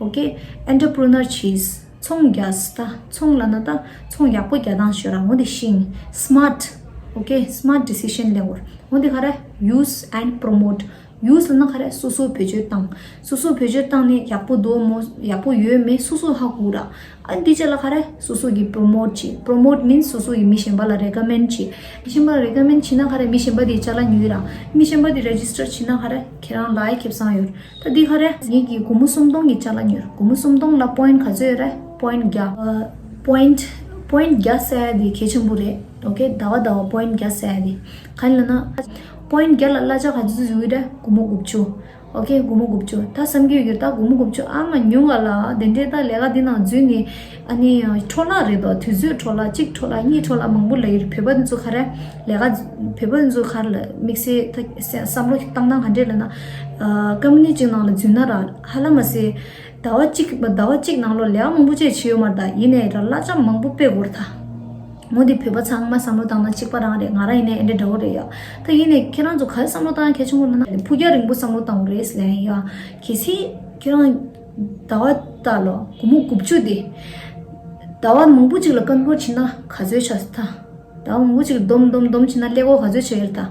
okay, entrepreneur བྱེད། ཚོང་རྒྱག་ད། ཚོང་ལབ་ན་ད་ཚོང་ཡག་པོ་རྒྱག་སྟངས་ཤོད་ར། འོ་དེ་ཤེས། smart, okay, smart decision ལེན་དགོས། འོ་དེ་ག་རེ། use and promote, use ལབ་ན་ག་རེ། སོ་སོ་བེད་སྤྱོད་བཏང་། སོ་སོ་བེད་སྤྱོད་བཏང་ནས་ཡག་པོ་འདུག་མོ། ཡག་པོ་ཡོད་མེད་སོ་སོ་ཧ་གོ་ར། ཨ་འདི་རྗེས་ལ་ག་རེ། སོ་སོ་གི་པྲོ་མོཊ་བྱེད། པྲོ་མོཊ་མིན་སོ་སོ་གི་མི་གཞན་པ་ལ་རེ་ཀ་མེན་བྱེད། མི་གཞན་པ་ལ་རེ་ཀ་མེན་བྱེད་ན་ག་རེ། མི་གཞན་པ་དེ་ཅ་ལག་ཉོས་ར། མི་གཞན་པ་དེ་རེ་ཇི་སི་ཊར་བྱེད་ན་ག་རེ། ཁྱེད་རང་ལ་ཡ་ཁེ་བཟང་ཡོད། ད་འདི་ག་རེ། ངེད་ཀྱིས་སྒོར་མོ་སུམ་སྟོང་གི་ཅ་ལག་ཉོས། སྒོར་མོ་སུམ་སྟོང་ལ་པོ་ཡིན་ཊི་ག་ཚོད་ཡོད་རེད། པོ་ཡིན་ཊི་བརྒྱ། པོ་ཡིན་ཊི་པོ་ཡིན་ཊི་བརྒྱ་ཟེར་ཡ་དེ་གལ་ཆེན་པོ་རེད། ཨོ་ཀེ། ཟླ་བ་ཟླ་བ་པོ་ཡིན་ཊི་བརྒྱ་ཟེར་ཡ་དེ། ག་རེ་ལབ་ན། པོ་ཡིན་ཊི་བརྒྱ་ལ་གླ་ཆ་ག་ཚོད་ཚོད་ཡོད་རེད། སྒོར་མོ་དགུ་བཅུ། ཨོ་ཀེ། སྒོར་མོ་དགུ་བཅུ། ད་བསམ་གྱི་ཡོད་ཀྱི་རེད། ད་སྒོར་མོ་དགུ་བཅུ་ཨ་མ་ཉུང་བ་ལ། དེ་འདྲའི་ད་ལས་ཀ་འདི་ནང་འཛུལ་ནས། ཨ་ནི་འཕྲོ་བརླག་རེད་དོ། དུས་ཚོད་འཕྲོ་བརླག། གཅིག་འཕྲོ་བརླག། གཉིས་འཕྲོ་བརླག། མང་པོ་ལབ་ཡོད་རེད། བོད་པ་འདི་ཚོ་ག་རེ། ལས་ཀ་བོད་པ་འདི་ཚོ་ག་རེ་ལ་དམིགས་བསལ་ད་བསམ་བློ་བཏང་སྟངས་ག་འདྲས་ལབ་ན། ཨ་ཀམ་པ་ནི་གཅིག་ནང་ལ་འཛུལ་ན་ར། ཧ་ལམ་མ་ཟད། ཟླ་བ་གཅིག་ཟླ་བ་གཅིག་ནང་ལོགས་ལས་ཀ་མང་པོ་ཅིག་བྱས་ཡོད་མ་རེད་ད། ཡིན་ནའི་ར་གླ་ཆ་མང་པོ་དཔེ་འགོར་ད། འོ་འདི་བོད་པ་ཚང་མ་བསམ་བློ་བཏང་ན་གཅིག་པ་རང་རེད། ང་རང་ཡིན་ནའི་ཨེ་འདྲ་འདྲ་བོ་རེད་ཡ། ད་ཡིན་ནའི་ཁྱེད་རང་ཚོ་ག་རེ་བསམ་བློ་བཏང་ཡ་གལ་ཆེན་པོ་ལབ་ན། ཕུགས་རྒྱང་རིང་པོ་བསམ་བློ་བཏང་དགོས་རེད་ལབ་ཡ། གལ་སྲིད་ཁྱེད་རང་ཟླ་བ་ད་ལོ་སྒོར་མོ་དགུ་བཅུ་དེ་ཟླ་བ་མང་པོ་ཅིག་ལ་ཀོན་ཝརཊ་བྱས་ན་ག་ཚོད་ཆགས་ད། ཟླ་བ་མང་པོ་ཅིག་སྡོམ་སྡོམ་སྡོམ་བྱས་ན་ཀླད་ཀོར་ག་ཚོད་ཆགས་ཡོད་ད།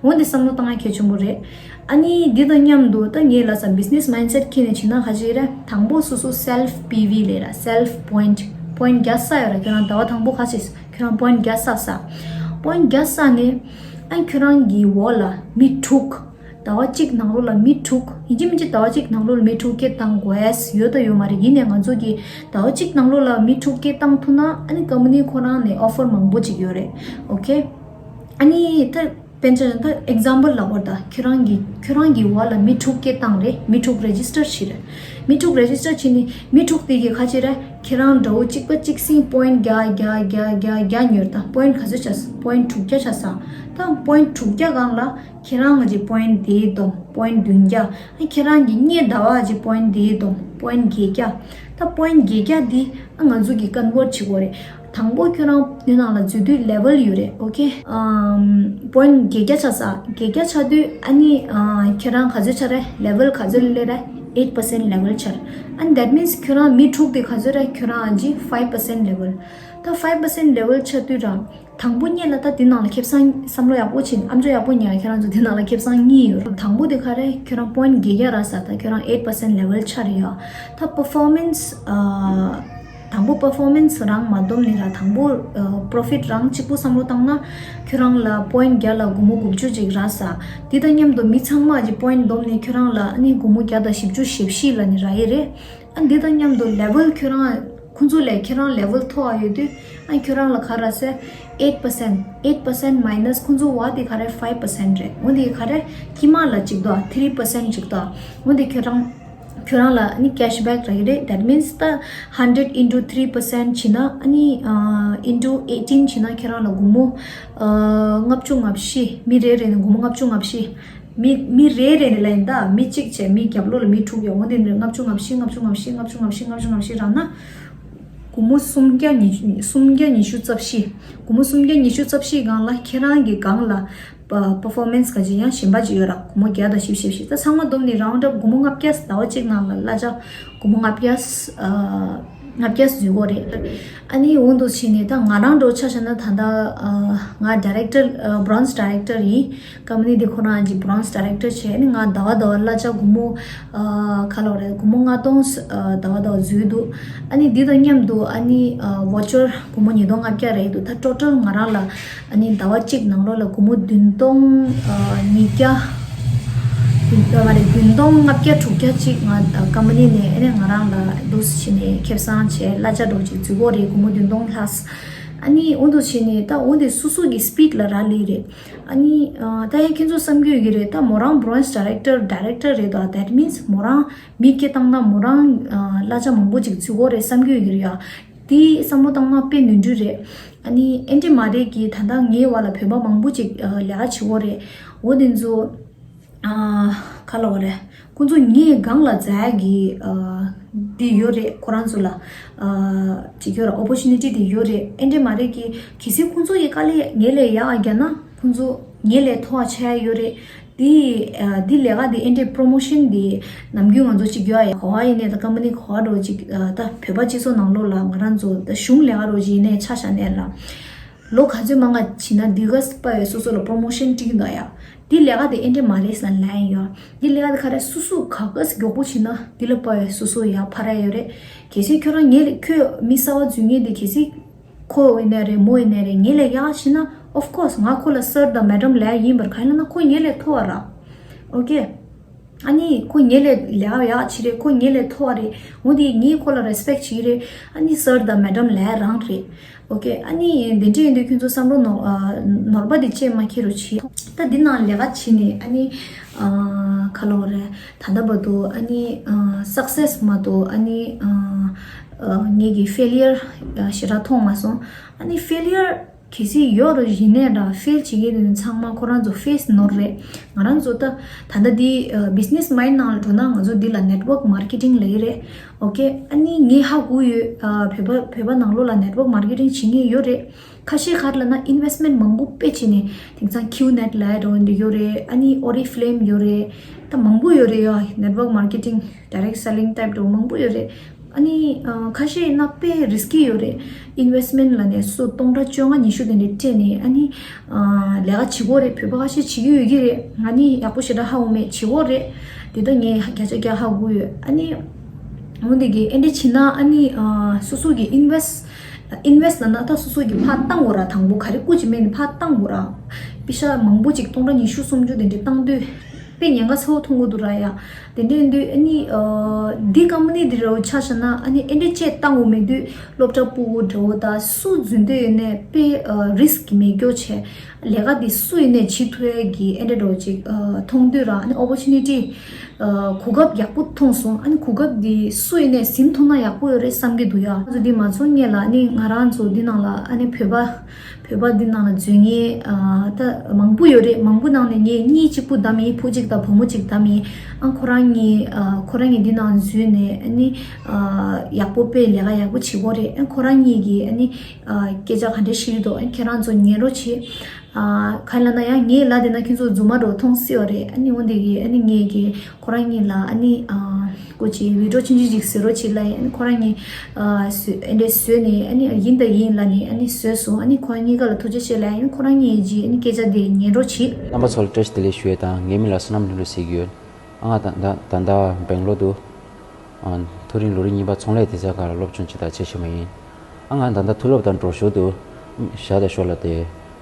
འོ་འདི་བསམ་བློ་བཏང་ཡ་གལ་ཆེན་པོ་རེད། ཨ་ནི་འདི་དང་མཉམ་དུ་ད་ངས་ལབ་ས་བི་ཛི་ནེ་སི་མའིན་ཌི་སེ་ཊི་འཁྱེར་ནས་བྱས་ན་ག་ཅིག་རེད། དང་པོ་སོ་སོ་སེལ་ཕི་པི་ཝི་ལབ་ར། སེལ་ཕི་པོ་ཡིན་ཊི། པོ་ཡིན་ཊི་བརྒྱ་བསགས་ཡོད་ར། ཁྱོད་རང་ཟླ་བ་དང་པོ་ག་ཅིག་ཁྱོད་རང་པོ་ཡིན་ཊི་བརྒྱ་བསགས་ས། པོ་ཡིན་ཊི་བརྒྱ་བསགས་ནས་ཨ་ཁྱོད་རང་གི་འོག་ལ་མི་དྲུག་ཟླ་བ་གཅིག་ནང་ལོགས་ལ་མི་དྲུག་ཡིན་གཅིག་མིན་གཅིག་ཟླ་བ་གཅིག་ནང་ལོགས་ལ་མི་དྲུག་སྐད་བཏང་དགོས་ཡོད་དང་ཡོད་མ་རེད། ཡིན་ནའི་ང་ཚོ་གིས་ཟླ་བ་གཅིག་ནང་ལོགས་ལ་མི་དྲུག་སྐད་བཏང་ཐུབ་ན། ཨ་ནི་ཀམ་པ་ནི་ཁོ་རང་ནས་ཨོ་ཕར་མང་པོ་ཅིག་ཡོད་རེད། ཨོ་ཀེ། ཨ་ནི་ད་དཔེར་ན་ཆ་བཞག་ན་ད་ཨེག་ཛམ་པལ་ལབ་དགོས་རེད་ད། ཁྱོད་རང་གི་ཁྱོད་རང་གི་འོག་ལ་མི་དྲུག་སྐད་བཏང་རེད། མི་དྲུག་རེ་ཇི་སི་ཊར་བྱས་རེད། མི་དྲུག་རེ་ཇི་སི་ཊར་བྱས་ནས་མི་དྲུག་དེ་གིས་ག་ཅིག་རེད། ཁྱེད་རང་འདྲ་བོ་གཅིག་པ་གཅིག་སྲིང་པོ་ཡིན་ཊི་བརྒྱ་བརྒྱ་བརྒྱ་བརྒྱ་བརྒྱ་ཉོས་རེད་ད། པོ་ཡིན་ཊི་ག་ཚོད་ཆགས། པོ་ཡིན་ཊི་དྲུག་བརྒྱ་ཆགས་ས། ད་པོ་ཡིན་ཊི་དྲུག་བརྒྱ་སྒང་ལ་ཁྱེད་རང་གི་པོ་ཡིན་ཊི་དེའི་སྡོམ་པོ་ཡིན་ཊི་བདུན་བརྒྱ། ཨ་ཁྱེད་རང་གི་སྔོན་ཟླ་བ་གི་པོ་ཡིན་ཊི་དེའི་སྡོམ་པོ་ཡིན་ཊི་བརྒྱད་བརྒྱ། ད་པོ་ཡིན་ཊི་བརྒྱད་བརྒྱ་འདི་ཨ་ང་ཚོ་གིས་ཀོན་ཝརཊ་བྱེད་དགོས་རེད། དང་པོ་ཁྱོད་རང་འདི་ནང་ལ་འཛུལ་དུས་ལེ་ཝལ་ཡོད་རེད། ཨོ་ཀེ། ཨམ། པོ་ཡིན་ཊི་བརྒྱད་བརྒྱ་ཆགས་ས། བརྒྱད་བརྒྱ་ཆགས་དུས་ཨ་ནི་ཨ་ཁྱེད་རང་ག་ཚོད་ཆགས་རེད། ལེ་ཝལ་ག་ཚོད་སླེབས་རེད། ཨེཊ་པར་སེན་ཊི་ལེ་ཝལ་ཆགས་རེད། ཨ་ནི་that means ཁྱོད་རང་མི་དྲུག་དེ་ག་ཚོད་རེད། ཁྱོད་རང་ཨ་ཅི་ཕའིབ་པར་སེན་ཊི་ལེ་ཝལ། ད་ཕའིབ་པར་སེན་ཊི་ལེ་ཝལ་ཆགས་དུས་རང་དང་པོ་སྔོན་ལ་ད་འདི་ནང་ལ་ཁེ་བཟང་བསམ་བློ་ཡག་པོ་བྱེད། ཨ་མཆོག་ཡག་པོ་ཉར། ཁྱེད་རང་ཚོ་འདི་ནང་ལ་ཁེ་བཟང་གཉིས་ཡོད་རེད། དང་པོ་དེ་ག་རེ། ཁྱོད་རང་པོ་ཡིན་ཊི་བརྒྱད་བརྒྱ་རག་ས། ད་ཁྱོད་རང་ཨེཊ་པར་སེན་ཊི་ལེ་ཝལ་ཆགས་རེད་ཡ། ད་པར་ཕོར་མན་སི་ཨ་དང་པོ་པར་ཕོར་མན་སི་རང་མ་བསྡོམས་ནས་ར། དང་པོ་ཨ་པྲོ་ཕིཊ་རང་གཅིག་པུ་བསམ་བློ་བཏང་ན་ཁྱོད་རང་ལ་པོ་ཡིན་ཊི་བརྒྱ་ལ་སྒོར་མོ་དགུ་བཅུ་ཅིག་རག་ས། འདི་དང་མཉམ་དུ་མི་ཚང་མ་གི་པོ་ཡིན་ཊི་བསྡོམས་ནས་ཁྱོད་རང་ལ་ཨ་ནི་སྒོར་མོ་བརྒྱ་དང་བཞི་བཅུ་ཞེ་བཞི་ལ་ནི་རག་གི་རེད། ཨ་འདི་དང་མཉམ་དུ་ལེ་ཝལ་ཁྱོད་རང་ཁོང་ཚོ་ལས་ཁྱེད་རང་ལེ་ཝལ་མཐོ་བ་ཡོད་དུས་ཨ་ཁྱོད་རང་ལ་ག་རག་ཟེར། ཨེཊ་པར་སེན་ཊི། ཨེཊ་པར་སེན་ཊི་མའི་ནས་ཁོང་ཚོ་བ་དེ་ག་རེ། ཕའིབ་པར་སེན་ཊི་རེད། འོ་དེ་ག་རེ། དཀྱིལ་མ་ལ་གཅིག་འདུག་ཨ། ཐི་རི་པར་སེན་ཊི་གཅིག་འདུག་ཨ། འོ་དེ་ཁྱོད་རང་ཁྱོད་རང་ལ་ཨ་ནི་ཀེཤ་བེག་རག་གི་རེད། that means ད་hundred into three percent བྱས་ན་ཨ་ནི་ཨ་into eighteen བྱས་ན་ཁྱོད་རང་ལ་སྒོར་མོ་ཨ་ལྔ་བཅུ་ང་བཞི། མི་རེ་རེ་ནས་སྒོར་མོ་ལྔ་བཅུ་ང་བཞི། མི་མི་རེ་རེ་ནས་ལབ་ཡིན་ད། མི་གཅིག་བྱས་མི་རྒྱབ་ལོགས་ལ་མི་དྲུག་ཡོད། འོ་དེ་ནས་ལྔ་བཅུ་ང་བཞི། ལྔ་བཅུ་ང་བཞི། ལྔ་བཅུ་ང་བཞི། ལྔ་བཅུ་ང་བཞི་རག་ན། སྒོར་མོ་སུམ་བརྒྱ་ཉི་སུམ་བརྒྱ་ཉི་ཤུ་རྩ་བཞི། སྒོར་མོ་སུམ་བརྒྱ་ཉི་ཤུ་རྩ་བཞི་སྒང་ལ་ཁྱེད་རང་གི་སྒང་ལ་པ་པར་ཕོར་མན་སི་ག་ཅིག་ཡང་གཞན་པ་ཅིག་ཡོད་ར། སྒོར་མོ་བརྒྱ་དང་བཞི་བཅུ་ཞེ་བཞི། ད་ཚང་མ་བསྡོམས་ནས་རའུན་ཌི་ཨབ་སྒོར་མོ་ལྔ་བརྒྱ། ཟླ་བ་གཅིག་ནང་ལ་གླ་ཆ་སྒོར་མོ་ལྔ་བརྒྱ། ཨ་ ལྔ་བརྒྱ་འཛུལ་གྱི་ཡོད་རེད། ཨ་ནི་འོ་འདུག་བྱས་ནས་ད་ང་རང་འདྲ་བོ་ཆ་བཞག་ན་ད་ལྟ་ང་ཌའི་རེག་ཊར་བྷི་རོན་སི་ཌའི་རེག་ཊར་ཡིན། ཀམ་པ་ནི་འདི་ཁོ་རང་གི་བྷི་རོན་སི་ཌའི་རེག་ཊར་བྱས། ཨ་ནི་ང་ཟླ་བ་ཟླ་བ་གླ་ཆ་སྒོར་མོ་ཨ་ག་ལབ་དགོས་རེད། སྒོར་མོ་ལྔ་སྟོང་ཨ་ཟླ་བ་ཟླ་བ་འཛུལ་འདུག་ཨ་ནི་འདི་དང་མཉམ་དུ་ཨ་ནི་ཨ་ཝོ་ཆར་སྒོར་མོ་ཉིས་སྟོང་ལྔ་བརྒྱ་རེད་འདུག་ད་ཊོ་ཊལ་ང་རང་ལ་ཨ་ནི་ཟླ་བ་གཅིག་ནང་ལོགས་ལ་སྒོར་མོ་བདུན་སྟོང་ཨ་ཉིས་བརྒྱ། བདུན་ཨ་མ་རེད། བདུན་སྟོང་ལྔ་བརྒྱ་དྲུག་བརྒྱ་ཅིག་ང་ཨ་ཀམ་པ་ནི་ནས་ཨ་ནི་ང་རང་ལ་འདུག་སེ་བྱས་ནས་ཁེ་བཟང་བྱས། གླ་ཆ་འདྲ་བོ་ཅིག་འཛུལ་གྱི་ཡོད་རེད། སྒོར་མོ་བདུན་སྟོང་ལྷག་ཨ་ནི་འོ་འདུག་བྱས་ནས་ད་འོ་དེ་སོ་སོ་གི་སི་པིཌ་ལ་རག་ལས་རེད། ཨ་ནི་ཨ་ད་ཡང་ཁྱེད་ཚོ་བསམ་གྱི་ཡོད་ཀྱི་རེད། ད་མོ་རང་བྷི་རོན་སི་ཌའི་རེག་ཊར་ཌའི་རེག་ཊར་རེད་དོ། That means མོ་རང་མི་སྐྱེ་བཏང་ན་མོ་རང་ཨ་གླ་ཆ་མང་པོ་ཅིག་འཛུལ་གྱི་ཡོད་རེད་བསམ་གྱི་ཡོད་ཀྱི་རེད་ཡ། དེ་བསམ་བློ་བཏང་ན་དཔེ་ནོར་འཁྲུལ་རེད། ཨ་ནི་ཨེ་འདྲ་མ་རེད་ཀྱི་ད་ལྟ་ངའི་བར་ལ་བོད་པ་མང་པོ་ཅིག་ཨ་ལས་ཀ་བྱེད་ཀྱི་ཡོད་རེད། འོ་དེ་ཚོ་ཨ་ག་ལབ་དགོས་རེད། ཁོང་ཚོ་ངའི་སྒང་ལ་འཛུལ་ཡག་གི་ཨ་འདི་ཡོད་རེད། ཁོ་རང་ཚོ་ལ་ཨ་ཅིག་ཡོད་རེད། ཨོ་པོར་ཅུ་ནི་ཊི་དེ་ཡོད་རེད། ཨེ་འདྲ་མ་རེད་ཀྱི་གལ་སྲིད་ཁོང་ཚོ་ཡི་དཀའ་ལས་ངའི་ལས་ཡག་རྒྱག་ན་ཁོང་ཚོ་ངའི་ལས་མཐོ་བ་ཆགས་ཡག་ཡོད་རེད། དེ་ཨ་དེ་ལས་ཀ་དེ་ཨེ་འདྲ་པོ་རོ་མོ་ཤན་དེ་ནམ་རྒྱུན་ང་ཚོ་ཅིག་ཡོད་ཡ། ག་བ་ཡིན་ནའི་ད་ཀམ་པ་ནི་ག་བ་འདྲ་བོ་ཅིག་ཨ་ད་བོད་པ་སྤྱི་ཚོགས་ནང་ལོགས་ལ་ང་རང་ཚོ་ད་གཞུང་ལས་ཀ་འདྲ་བོ་ཅིག་ཡིན་ནའི་ཆ་བཞག་ནའི་ལ། ལོ་ག་ཚོད་མང་ང་ཕྱིན་ན་དེ་ག་ས་དཔའ་བའི་སོ་སོ་ལ་པོ་རོ་མོ་ཤན་སྤྲད་ཀྱི་འདུག་ཡ། དེ་ལས་ཀ་དེ་ཨེ་འདྲ་མ་རེད་ཟེར་ལབ་ཡ་ཡོད། དེ་ལས་ཀ་དེ་ག་རེ་སོ་སོ་ག་ག་ས་མགྱོགས་པོ་ཕྱིན་ན་དེ་ལ་དཔའ་བའི་སོ་སོ་ཡ་ཕར་ར་ཡོད་རེད། གལ་སྲིད་ཁྱོད་རང་ངའི་ལས་ཁྱོད་མི་གསར་པ་འཛུལ་མཁན་དེ་གལ་སྲིད་ཁོ་ཡིན་ནའི་རེད་མོ་ཡིན་ནའི་རེད་ངའི་ལས་ཡག་ཕྱིན་ན་of course ང་ཁོ་ལ་སར་དང་མེ་ཌམ་ལབ་ཡ་ཡིན་པར། གང་ཡིན་ལབ་ན་ཁོ་ངའི་ལས་མཐོ་བ་ར། ཨོ་ཀེ། ཨ་ནི་ཁོ་ངའི་ལས་ལས་ཀ་ཡག་ཅིག་རེད། ཁོ་ངའི་ལས་མཐོ་བ་རེད། འོ་དེ་ངས་ཁོ་ལ་རེ་སི་པེག་བྱེད་ཀྱི་རེད། ཨ་ནི་སར་དང་མེ་ཌམ་ལབ་ཡ་རང་རེད། ཨོ་ཀེ། ཨ་ནི་དེ་འདྲ་ཡིན་དུས་ཁྱོད་ཚོ་བསམ་བློ་ནོར་ཨ་ནོར་བ་དེ་ཅིག་མ་འཁྱེར་རོགས་བྱེད། ད་འདི་ནང་ལས་ཀ་བྱེད་ནས་ཨ་ནི་ཨ་ག་ལབ་དགོས་རེད། ད་ལྟ་བར་དུ་ཨ་ནི་ཨ་སག་སེ་སི་མ་གཏོགས་ཨ་ནི་ཨ་ཨ་ངེད་ཀྱི་ཕེ་ལི་ཡར་ཞེ་དྲག་མཐོང་མ་སོང་། ཨ་ནི་ཕེ་ལི་ཡར་གལ་སྲིད་ཡོད་རེད་ཡིན་ནའི་འདྲ། ཕེལ་བྱེད་མཁན་དེ་ཚང་མ་ཁོ་རང་ཚོ་ཕེ་སི་ནོར་རེད། ང་རང་ཚོ་ད་ད་ལྟ་འདི་བི་ཛི་ནེ་སི་མའིན་ཌི་ནང་ལ་འགྲོ་ན་ང་ཚོ་འདི་ལ་ནེཊ་ཝརྐ་མར་ཀེ་ཊིང་ལབ་ཀྱི་རེད། ཨོ་ཀེ། ཨ་ནི་ངས་ཧ་གོ་ཡོད། ཨ་བོད་པ་བོད་པ་ནང་ལོགས་ལ་ནེཊ་ཝརྐ་མར་ཀེ་ཊིང་བྱེད་མཁན་ཡོད་རེད། ཁ་ཤས་ག་རེ་ལབ་ན་ཨིན་ཝེ་སི་མེན་ཊི་མང་པོ་དཔེ་བྱས་ནས་དེང་སང་ཁིའུ་ནེཊ་ལབ་ཡ་འདྲ་བོ་འདི་ཡོད་རེད། ཨ་ནི་ཨོ་རི་ཕི་ལེམ་ཡོད་རེད། ད་མང་པོ་ཡོད་རེད་ཡ། ནེཊ་ཝརྐ་མར་ཀེ་ཊིང་ཌའི་རེག་སེ་ལིང་ཊའིབ་འདྲ་བོ་མང་པོ་ཡོད་རེད། ཨ་ནི་ཨ་ཁ་ཤས་ཡིན་ན་དཔེ་རི་སི་ཀི་ཡོད་རེད། ཨིན་ཝེ་སི་མེན་ཊི་ལབ་ནས་སུ་སྟོང་ཕྲག་བཅོ་ལྔ་ཉི་ཤུ་དེ་འདྲ་སྤྲད་ནས་ཨ་ནི་ཨ་ལས་ཀ་བྱེད་ཀྱི་ཡོད་རེད། བོད་པ་ཁ་ཤས་བྱེད་ཀྱི་ཡོད་ཀྱི་རེད། ང་ནི་ཡག་པོ་ཞེ་དྲག་ཧ་གོ་མེད། བྱེད་ཀྱི་ཡོད་རེད། དེ་ད་ངས་བརྒྱ་ཆ་བརྒྱ་ཧ་གོ་ཡོད། ཨ་ནི་འོ་འདི་གི་ཨེ་འདྲ་བྱེད་ན་ཨ་ནི་ཨ་སོ་སོ་གི་ཨིན་ཝེ་སི་ཨིན་ཝེ་སི་ལབ་ན་ད་སོ་སོ་གི་ཕར་བཏང་དགོས་ར། དང་པོ་ག་རེ་བསྐུར་གྱི་མེད་ནི་ཕར་བཏང་དགོས་ར། པེ་ཤ་མང་པོ་ཅིག་སྟོང་ཕྲག་ཉི་ཤུ་སུམ་ཅུ་དེ་འདྲ་བཏང་དུས། དཔེ་ཉེན་ཁ་ཚ་བོ་མཐོང་གི་འདུག་ར་ཡ། དེ་འདྲ་ཡིན་དུས་ཨ་ནི་ཨ་འདི་ཀམ་པ་ནི་འདི་འདྲ་བོ་ཆ་བཞག་ན་ཨ་ནི་ཨེ་འདྲ་ཅིག་བཏང་དགོས་མེད་དུས་སློབ་གྲྭ་ཕྲུ་གུ་འདྲ་བོ་དང་སུ་འཛུལ་འདོད་ཡོད་ནའི་དཔེ་ཨ་རི་སི་ཀི་མེད་རྒྱུ་བྱས། ལས་ཀ་འདི་སུ་ཡིན་ནའི་བྱེད་ཐུབ་ཡ་གི་ཨེ་འདྲ་འདྲ་བོ་ཅིག་ཨ་མཐོང་དུས་ར། ཨ་ནི་ཨོ་པོར་ཅུ་ནི་ཊི་ཨ་གོ་སྐབས་ཡག་པོ་མཐོང་སོང་། ཨ་ནི་གོ་སྐབས་འདི་སུ་ཡིན་ནའི་ཟིན་ཐུབ་ན་ཡག་པོ་ཡོད་རེད་བསམ་གྱི་འདུག་ཡ། ང་ཚོ་འདི་མ་ཚོར་ངེས་ལ་ཨ་ནི་ང་རང་ཚོ་འདི་ནང་ལ་ཨ་ནི་བོད་པ་བོད་པ་འདི་ནང་ལ་འཛུལ་མཁན་ཨ་ད་མང་པོ་ཡོད་རེད། མང་པོ་ནང་ནས་ངས་གཉིས་གཅིག་པུ་བདམས་ཡིན། བུ་གཅིག་དང་བུ་མོ་གཅིག་བདམས་ཡིན། ཨ་ཁོ་རང་གཉིས་ཨ་ཁོ་རང་གཉིས་འདི་ནང་འཛུལ་ནས་ཨ་ནི་ཨ་ཡག་པོ་དཔེ་ལས་ཀ་ཡག་པོ་བྱེད་ཀྱི་ཡོད་རེད། ཨ་ཁོ་རང་གཉིས་ཀྱིས་ཨ་ནི་ཨ་སྐད་ཆ་ག་འདྲ་བཤད་ཀྱི་འདུག་ཨ་ཁྱེད་རང་ཚོ་ཉན་རོགས་བྱེད། ཨ་ག་ལབ་ན་ཡང་ངའི་ལབ་བསྡད་ན་ཁྱེད་ཚོ་རྫུན་མ་འདྲ་བོ་མཐོང་སྲིད་པ་རེད། ཨ་ནི་འོ་འདི་གི་ཨ་ནི་ངས་ཀྱི་ཁོ་རང་གཉིས་ལ་ཨ་ནི་ཨ་སྐུ་མཁྱེན་བི་ཌི་ཡོ་ཆུང་ཆུང་ཅིག་བཟོ་རོགས་བྱེད་ལབ་ཡིན། ཨ་ནི་ཁོ་རང་གཉིས་ཨ་བཟོས་ཨེ་འདྲས་བཟོས་ནས་ཨ་ནི་ཡིན་དང་ཡིན་ལབ་ནས་ཨ་ནི་བཟོས་སོང་། ཨ་ནི་ཁོ་རང་གཉིས་ཀ་ལ་ཐུགས་རྗེ་ཆེ་ལབ་ཡིན། ཁོ་རང་གཉིས་ཀྱི་ཨ་ནི་སྐད་ཆ་དེ་ཉན་རོགས་བྱེད། རྣམ་པ་ཚོ་ལ་བཀྲ་ཤིས་བདེ་ལེགས་ཞུ་ཡས་དང་། ངའི་མིང་ལ་བསོད་ནམས་ལྷུན་གྲུབ་ཟེར་གྱི་ཡོད། ཨ་ང་ད་ད་ད་ལྟ་སྦེང་ལོར་དུ་ཨ་མཐོ་རིམ་ལོ་རིམ་གཉིས་པ་ཚོང་ལས་སྡེ་ཚན་ཁག་ལ་སློབ་སྦྱོང་བྱེད་དང་བྱེད་བཞིན་པ་ཡིན། ཨ་ང་ད་ལྟ་མཐོ་སློབ་དང་འགྲོ་ཞོར་དུ་ཞག་དང་ཞོར་ལ་དེ་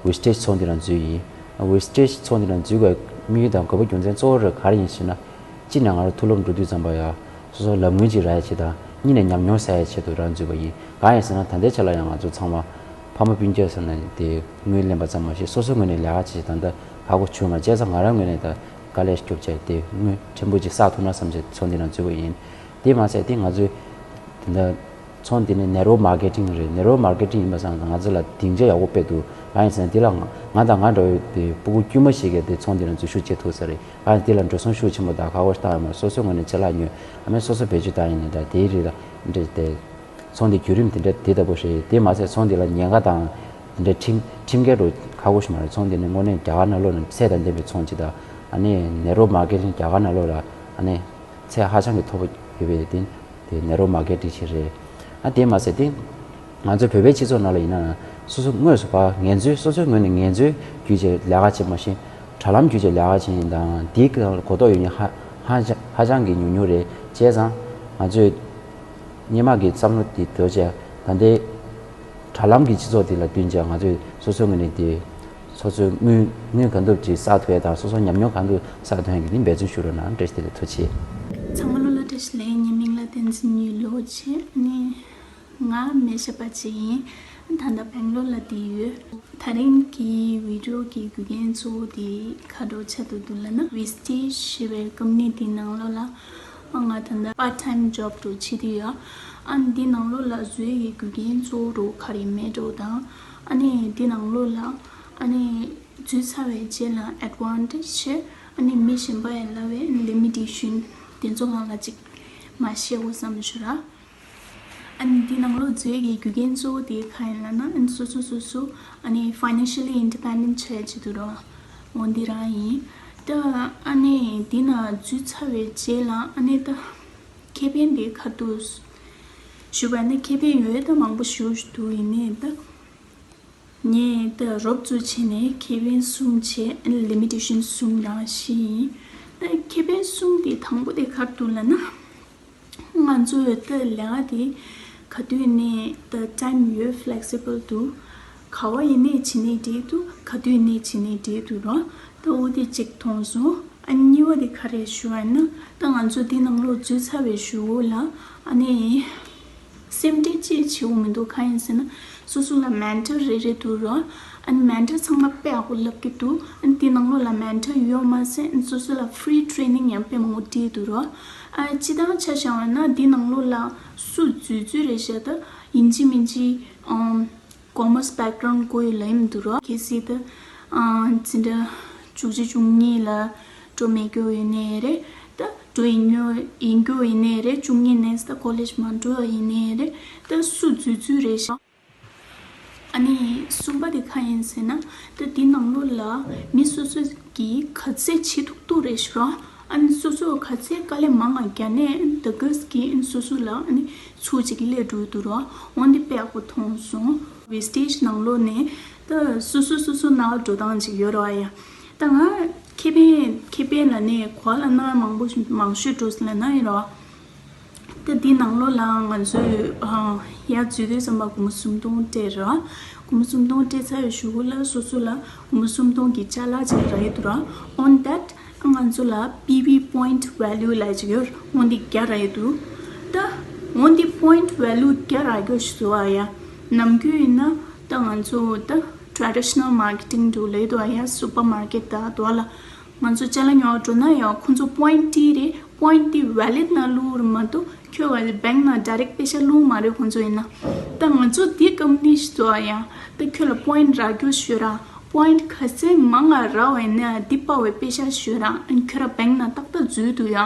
ཝེ་སི་ཊེ་ཇི་ཚོང་འདི་ལ་འཛུལ་ཡིན། ཨ་ཝེ་སི་ཊེ་ཇི་ཚོང་འདི་ལ་འཛུལ་དགོས་དམིགས་ཡུལ་དང་དགོས་པ་རྒྱུ་མཚན་གཙོ་བོ་རེ་ག་རེ་ཡིན་ཟེར་ན། གཅིག་ནས་ང་རང་མཐོ་སློབ་འགྲོ་དུས་ཙམ་པ་ཡ་སོ་སོ་ལམ་སྔོན་ཅིག་རག་ཡ་ཆེད་དང་། གཉིས་ནས་ཉམས་མྱོང་བསགས་ཡ་ཆེད་དུ་རང་འཛུལ་བ་ཡིན། གང་ཡིན་ཟེར་ན་ད་ལྟའི་ཆ་ལ་ཡང་ང་ཚོ་ཚང་མ་ཕ་མ་སྤུན་ཀྱག་ཟེར་ན་དེ་དངུལ་ལེན་པ་ཙམ་མ་ཟད་སོ་སོའི་ངོས་ནས་ལས་ཀ་བྱེད་ད་ལྟ་ཁག་པོ་བྱུང་བ་བྱས་ཙང་། ང་རང་ངོས་ནས་ད་དཀའ་ལས་སྐྱོབ་བྱས་དེ་དངུལ་ཕྲན་བུ་ཅིག་བསགས་ཐུབ་ན་བསམ་བྱས་ཚོང་འདི་ནང་འཛུལ་བ་ཡིན། དེ་མ་ཟད་དེ་ང་ཚོའི་དེ་འདྲ་ཚོང་འདི་ནི་ནེཊ་ཝརྐ་མར་ཀེ་ཊིང་རེད། ནེཊ་ཝརྐ་མར་ཀེ་ཊིང་ཡིན་པ་སང་ང་ཚོ་ལ་སྡིངས་ཆ་ཡག་པོ་དཔེ་འདུག་གང་ཡིན་ཟེར་ན་དེ་ལ་ང་ང་དང་ང་འདྲ་བའི་དེ་ཕྲུ་གུ་དཀྱུས་མ་ཞིག་གིས་དེ་ཚོང་འདི་ནང་འཛུལ་ཞུགས་བྱེད་ཐུབ་ས་རེད། གང་ཡིན་དེ་ལ་འགྲོ་སོང་ཤུགས་ཆེན་པོ་དང་ཁག་པོ་ཞིག་བཏང་ཡོད་མ་རེད། སོ་སོའི་ངོས་ནས་ཆད་ལྷག་ཉོས། ཨ་མའི་སོ་སོ་བེད་སྤྱོད་བཏང་ཡིན་ནི་འདྲ། དེའི་རིགས་ལ་འདྲ་དེ་ཚོང་འདི་བརྒྱུད་རིམ་དེ་འདྲ་དེ་ལྟ་བུ་རེད། དེ་མ་ཟད་ཚོང་འདི་ལ་ཉེན་ཁ་དང་དེ་འདྲ་ཁྲིམས་ཁྲིམས་འགལ་འགྲོ་ཁག་པོ་ཞིག་མ་རེད། ཚོང་འདི་ནི་དངོས་གནས་རྒྱ་གར་ནང་ལོགས་ནས་ཚད་དང་ལྡན་པའི་ཚོང་ཅིག་དང་། ཨ་ནི་ནེཊ་ཝརྐ་མར་ཀེ་ཊིང་རྒྱ་གར་ནང་ལོགས་ལ་ཨ་ནི་ཚད་ཧ་ཅང་གི་མཐོ་པོ་ཡོད་པའི་དེ་དེ་ནེཊ་ཝརྐ་མར་ཀེ་ཊིང་ཞིག་རེད། ཨ་དེ་མ་ཟད་དེ། ང་ཚོའི་བོད་པའི་སྤྱི་ཚོགས་ནང་ལ་ཡིན་ན། སོ་སོ་དངོས་སུ་ཕར་ངལ་རྩོལ། སོ་སོའི་ངོས་ནས་ངལ་རྩོལ་བརྒྱུད་བྱས་ལས་ཀ་བྱེད་མ་ཤེས། དྲ་ལམ་བརྒྱུད་བྱས་ལས་ཀ་བྱེད་མཁན་དང་དེའི་གོ་རྟོགས་ཡོད་མཁན་ཧ་ཧ་ཧ་ཅང་གི་ཉུང་ཉུང་རེད། བྱས་ཙང་ང་ཚོས་སྔོན་མ་གི་བསམ་བློ་དེ་དོར་བྱས། ད་ལྟའི་དྲ་ལམ་གྱི་སྤྱི་ཚོགས་དེ་ལ་བསྟུན་བྱས། ང་ཚོས་སོ་སོའི་ངོས་ནས་དེ། སོ་སོའི་དངུལ་དངུལ་གང་ཐུབ་ཅིག་བསགས་ཐུབ་ཡ་དང་། སོ་སོ་ཉམས་མྱོང་གང་ཐུབ་བསགས་ཐུབ་ཡ་གི་དེ་འབད་བརྩོན་ཞུ་རོགས་གནང་། བཀྲ་ཤིས་བདེ་ལེགས། ཐུགས་རྗེ་ཆེ། ཚང་མ་ལོ་ལ་བཀྲ་ཤིས་བདེ་ལེགས། ངའི་མིང་ལ་བསྟན་འཛིན་ཉི་ལོ་བྱས། ནི་ང་མེ་ཤ་པ་ཅིག་ཡིན། ད་ལྟ་སྦེང་ལོར་ལ་བསྡད་ཡོད། ད་རིང་གི་བི་ཌི་ཡོ་གི་རྒྱུ་རྐྱེན་གཙོ་བོ་དེ་ག་འདྲ་ཆགས་འདུག་ལབ་ན། ཝེ་སི་ཊེཇ་ཞེས་པའི་ཀམ་པ་ནི་དེའི་ནང་ལོགས་ལ་ང་ད་ལྟ་པར་ཊ་ཊའིམ་ཇོབ་འདྲ་བྱེད་དུ་ཡོད། ཨ་ནི་དེའི་ནང་ལོགས་ལ་འཛུལ་ཡའི་རྒྱུ་རྐྱེན་གཙོ་བོ་འདྲ་ག་རེ་མེད་འགྲོ་དང་། ཨ་ནི་དེའི་ནང་ལོགས་ལ་ཨ་ནི་འཛུལ་ཚར་བའི་རྗེས་ལ་ཨེཌ་ཝན་ཊེཇ་བྱས། ཨ་ནི་མི་གཞན་པ་ཡིས་ལབ་པའི་ལི་མི་ཊེ་ཤན་དེ་ཚོ་སྒང་ལ་ཅིག་མར་བཤད་དགོས་བསམ་བྱུང་ར། ཨ་ནི་འདི་ནང་ལོགས་འཛུལ་གྱི་རྒྱུ་རྐྱེན་གཙོ་བོ་དེ་ག་ཡིན་ལབ་ན། ཨ་ནི་སོ་སོ་སོ་སོ་ཨ་ནི་ཕའི་ནན་ཤལ་ལི་ཨིན་ཌི་པེན་ཌེན་ཊི་བྱེད་ཀྱི་འདུག་ར། འོ་འདི་རང་ཡིན། ད་ཨ་ནི་འདི་ནང་འཛུལ་ཚར་བའི་རྗེས་ལ་ཨ་ནི་ད་ཁེ་ཕན་དེ་ག་འདུག་ཞུས་པ་ནི། ཁེ་ཕན་ཡོད་ད། མང་པོ་ཞེ་པོ་ཅིག་འདུག་ཡིན་ནའི་ད། ངས་ད་རོབ་ཙམ་བྱས་ནས་ཁེ་ཕན་གསུམ་བྱས། ཨ་ནི་ལི་མི་ཊེ་ཤན་གསུམ་རང་བཤད་ཡིན། ད་ཁེ་ཕན་གསུམ་དེ་དང་པོ་དེ་ག་རེ་འདུག་ལབ་ན། ང་ཚོ་ད་ལས་ཀ་དེ་ག་དུས་ནས་ད་ཊའིམ་ཡོད། ཕེ་ལེག་སི་བལ་འདུག་ག་བ་ཡིན་ནའི་བྱེད་ནའི་འགྲིག་འདུག་ག་དུས་ནས་བྱེད་ནའི་འགྲིག་འདུག་ར། ད་འོ་དེ་གཅིག་མཐོང་སོང་། ཨ་གཉིས་པ་དེ་ག་རེ་ཞུ་བ་ཡིན་ན། ད་ང་ཚོ་འདི་ནང་ལོགས་འཛུལ་ཚར་བའི་གཞུག་གུ་ལ་ཨ་ནི་སེམས་ཁྲལ་ཅིག་བྱེད་དགོས་མི་འདུག་གང་ཡིན་ཟེར་ན། སོ་སོ་ལ་མེན་ཊར་རེ་རེ་འདུག་ར། ཨ་ནི་མེན་ཊར་ཚང་མ་དཔེ་ཡག་པོ་ལབ་ཀྱི་འདུག་ཨ་ནི་འདི་ནང་ལོགས་ལ་མེན་ཊར་ཡོད་མ་ཟད། ཨ་ནི་སོ་སོ་ལ་ཕི་རི་ཊེ་རེ་ནིང་ཡང་དཔེ་མང་པོ་སྤྲད་འདུག་ར། ཨ་སྤྱིར་བཏང་ཆ་བཞག་པ་ན་འདི་ནང་ལོགས་ལ་སུ་འཛུལ་འཛུལ་རེད་བྱས། ད་ཡིན་གཅིག་མིན་གཅིག་ཨམ། ཀོ་མར་སི་བེག་གྷ་རའུན་ཌི་དགོས་ཡོད་ལབ་ཡིན་འདུག་ར། གལ་སྲིད་ད་ཨ་འཛིན་གྲྭ་བཅུ་གཅིག་བཅུ་གཉིས་ལ་འགྲོ་མེད་རྒྱུ་ཡིན་ནའི་རེད། ད་འགྲོ་ཡིན་རྒྱུ་ཡིན་རྒྱུ་ཡིན་ནའི་རེད། བཅུ་གཉིས་ནས་ད་ཀོ་ལེཇ་མ་འགྲོ་བ་ཡིན་ནའི་རེད། ད་སུ་འཛུལ་འཛུལ་རེད་ཤག་ཨ་ནི་གསུམ་པ་དེ་གང་ཡིན་ཟེར་ན། ད་འདི་ནང་ལོགས་ལ་མི་སོ་སོ་གིས་ག་ཚད་བྱེད་ཐུབ་ཐུབ་རེད་ཤག་ར། ཨ་ནི་སོ་སོ་ག་ཚད་དཀའ་ལས་མང་ང་རྒྱག་ནའི་ད་ག་ཟེ་གིས་ཨ་ནི་སོ་སོ་ལ་ཨ་ནི་ཚུར་ཅིག་སླེབས་འགྲོ་འདུག་ར། འོ་འདི་དཔེ་ཡག་པོ་མཐོང་སོང་། ཝེ་སི་ཊེཇ་ནང་ལོགས་ནས་ད་སོ་སོ་སོ་སོ་ནང་འགྲོ་སྟངས་ཅིག་ཡོད་ར་ཡ། ད་ང་ཁེ་ཕན་ཁེ་ཕན་ལབ་ནས་གོ་བ་ལ་སྣང་མང་པོ་མང་ཤོས་འགྲོ་ཟེར་ལབ་ན་ཡིན་ར། ད་འདི་ནང་ལོགས་ལ་ང་ཚོས་ཨ་ཡར་འཛུལ་དུས་ཙམ་པ་སྒོར་མོ་སུམ་སྟོང་སྤྲད་ར། སྒོར་མོ་སུམ་སྟོང་སྤྲད་ཚར་བའི་གཞུག་གུ་ལ་སོ་སོ་ལ་སྒོར་མོ་སུམ་སྟོང་གི་ཅ་ལག་ཅིག་རག་གི་འདུག་ར། On that ང་ཚོ་ལ་པི་བི་པོ་ཡིན་ཊི་ཝེ་ལུ་ལབ་ཅིག་ཡོད། འོ་འདི་བརྒྱ་རག་གི་འདུག་ད་འོ་འདི་པོ་ཡིན་ཊི་ཝེ་ལུ་བརྒྱ་རག་རྒྱུ་ཞིག་བཟོ་བ་ཡ། ནམ་རྒྱུན་ཡིན་ན་ད་ང་ཚོ་ད་ཊེ་རེ་ཌི་ཤ་ནལ་མར་ཀེ་ཊིང་འདྲ་ལབ་འདུག་ཡ། སུ་པར་མར་ཀེཊ་ད་དུ་བ་ལ་ང་ཚོ་ཅ་ལག་ཉོ་བ་འགྲོ་ན་ཡང་ཁོང་ཚོ་པོ་ཡིན་ཊི་རེད། པོ་ཡིན་ཊི་དེ་ཝེ་ལེཊ་ནང་བླུགས་རེད་མ་གཏོགས་ཁྱོད་ཀྱི་བེང་ནང་ཌའི་རེཀ་པེ་ཤ་བླུགས་མ་རེད་ཁོང་ཚོ་ཡིན་ན། ད་ང་ཚོ་འདི་ཀམ་པ་ནི་ཞིག་བཟོ་བ་ཡ། ད་ཁྱོད་ལ་པོ་ཡིན་ཊི་རག་རྒྱུ་ཞུ་ར། པོ་ཡིན་ཊི་ག་ཚད་མང་ང་རག་པ་ཡིན་ན་འདི་པ་བའི་པེ་ཤ་ཞུ་ར། ཨ་ནི་ཁྱོད་ར་བེང་ནང་ཏག་ཏག་འཛུལ་འདུག་ཡ།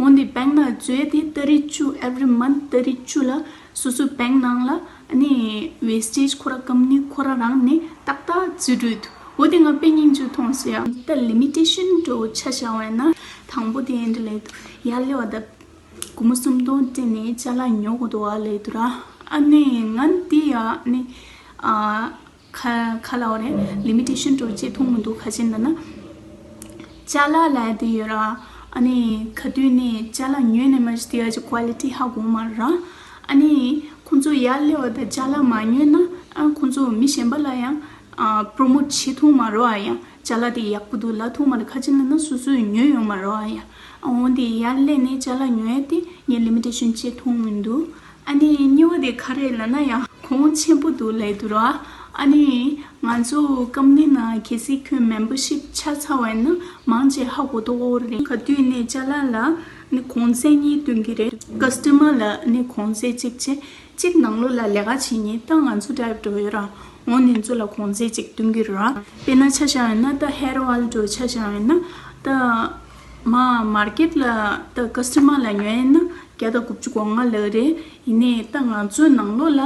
འོ་འདི་བེང་ནང་འཛུལ་དེ་ཏ་རིག་བཅུ། every month ཏ་རིག་བཅུ་ལ་སོ་སོའི་བེང་ནང་ལ་ཨ་ནི་ཝེ་སི་ཊེཇ་ཁོ་ར་ཀམ་པ་ནི་ཁོ་ར་རང་ནས་ཏག་ཏག་འཛུལ་འགྲོ་འདུག་འོ་དེ་ང་དཔེ་སྙིང་རྗེ་མཐོང་སོང་ཡ། ད་ལི་མི་ཊེ་ཤན་འདྲ་ཆ་བཞག་པ་ཡིན་ན། དང་པོ་དེ་འདྲ་ལབ་འདུག་ཡར་སླེབས་པ་ད་སྒོར་མོ་སུམ་སྟོང་སྤྲད་ནས་ཅ་ལག་ཉོ་དགོས་འདུག་ཨ་ལབ་འདུག་ར། ཨ་ནི་ང་འདི་ཡ་ཨ་ནི་ཨ། ག་ག་ལབ་དགོས་རེད། ལི་མི་ཊེ་ཤན་འདྲ་བྱེད་ཐུབ་མི་འདུག་ག་རེ་ཡིན་ལབ་ན། ཅ་ལག་ལབ་དེ་ཡོད་ར། ཨ་ནི་ག་དུས་ནས་ཅ་ལག་ཉོས་ནས་མར་དེ་ཡ་ཅིག་ཀོ་ལི་ཊི་ཧ་གོ་མ་ར། ཨ་ནི་ཁོང་ཚོ་ཡར་སླེབས་པ་དང་ཅ་ལག་མ་ཉོས་ན། ཨ་ཁོང་ཚོ་མི་གཞན་པ་ལ་ཡང་ཨ་པོ་རོ་མོཊ་བྱེད་ཐུབ་མ་ར་ཡ། ཅ་ལག་དེ་ཡག་པོ་འདུག་ལབ་ཐུབ་མ་ར། ག་རེ་ཡིན་ལབ་ན་སོ་སོས་ཉོས་ཡོད་མ་ར་ཡ། ཨ་འོ་དེ་ཡར་སླེབས་ནས་ཅ་ལག་ཉོ་ཡ་དེ་ངས་ལི་མི་ཊེ་ཤན་བྱེད་ཐུབ་མི་འདུག་ཨ་ནི་གཉིས་པ་དེ་ག་རེ་ལབ་ན་ཡ། གོང་ཆེན་པོ་འདུག་ལབ་འདུག་ར། ཨ་ནི་ང་ཚོ་ཀམ་པ་ནི་ནང་གལ་སྲིད་ཁྱོད་མེམ་བར་ཤིབ་ཆགས་ཚར་བ་ཡིན་ན་མང་ཆེ་ཧ་གོ་ཐུབ་ཀྱི་རེད། ག་དུས་ནས་ཅ་ལག་ལ་ནི་གོང་ཚད་གཉིས་སྟོན་གྱི་རེད། ཀ་སི་ཊ་མར་ལ་ནི་གོང་ཚད་གཅིག་བྱས། གཅིག་ནང་ལོགས་ལ་ལས་ཀ་བྱེད་མཁན་ད་ང་ཚོ་ཊའིབ་འདྲ་ཡོད་ར། འོ་དེ་ཚོ་ལ་གོང་ཚད་གཅིག་སྟོན་གྱི་རེད་ར། དཔེར་ན་ཆ་བཞག་ཡིན་ན་ད་ཧེར་ཨོ་ཡེལ་འདྲ་ཆ་བཞག་ཡིན་ན་ད་མ་མར་ཀེཊ་ལ་ད་ཀ་སི་ཊ་མར་ལ་ཉོས་ཡིན་ན་བརྒྱ་དང་དགུ་བཅུ་གོ་ལྔ་ལབ་རེད། ཡིན་ནའི་ད་ང་ཚོའི་ནང་ལོགས་ལ་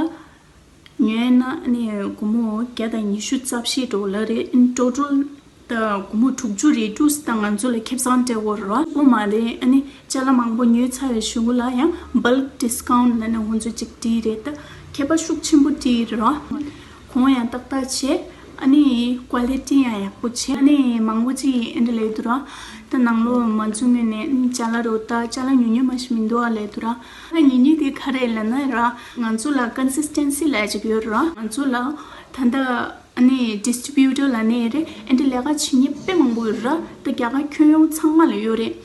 ཉོས་ན་ནི་སྒོར་མོ་བརྒྱ་དང་ཉི་ཤུ་རྩ་བཞི་འདྲ་ལབ་རེད། ཨིན་ཊོ་ཊལ་ ད་སྒོར་མོ་དྲུག་ཅུ་རེ་དྲུག་ཙམ་ང་ཚོ་ལ་ཁེ་བཟང་སྤྲད་ཀྱི་ཡོད་རེད་བ། ཨོ་མ་རེད། ཨ་ནི་ཅ་ལག་མང་པོ་ཉོས་ཚར་བའི་གཞུག་ལ་ཡང་bulk discount ལབ་ནས་ཁོང་ཚོས་ཅིག་སྤྲད་རེད། ད་ཁྱད་པར་ཤུགས་ཆེན་པོ་སྤྲད་རེད་བ། གོང་ཡང་ཏག་ཏག་བྱས། ཨ་ནི་quality ཡང་ཡག་པོ་བྱས། ཨ་ནི་མང་པོ་ཅིག་ཨེ་འདྲ་ལབ་འདུག་ར། ད་ནང་ལོགས་མ་འཛུལ་སྔོན་ནས་ཨ་ནི་ཅ་ལག་རོ་ད་ཅ་ལག་ཉོ་ཉོ་མ་ཞིག་མི་འདུག་ཨ་ལབ་འདུག་ར། ཨ་ཉོ་ཉོ་དེ་ག་རེ་ལབ་ན་ར། ང་ཚོ་ལ་consistency ལབ་ཅིག་ཡོད་ར། ང་ཚོ་ལ་ད་ལྟ་ཨ་ནི་distributor ལབ་ནས་རེད། ཨེ་འདྲ་ལས་ཀ་བྱེད་མཁན་དཔེ་མང་པོ་ཡོད་ར། ད་རྒྱ་གར་ཁྱོན་ཡོངས་ཚང་མ་ལ་ཡོད་རེད།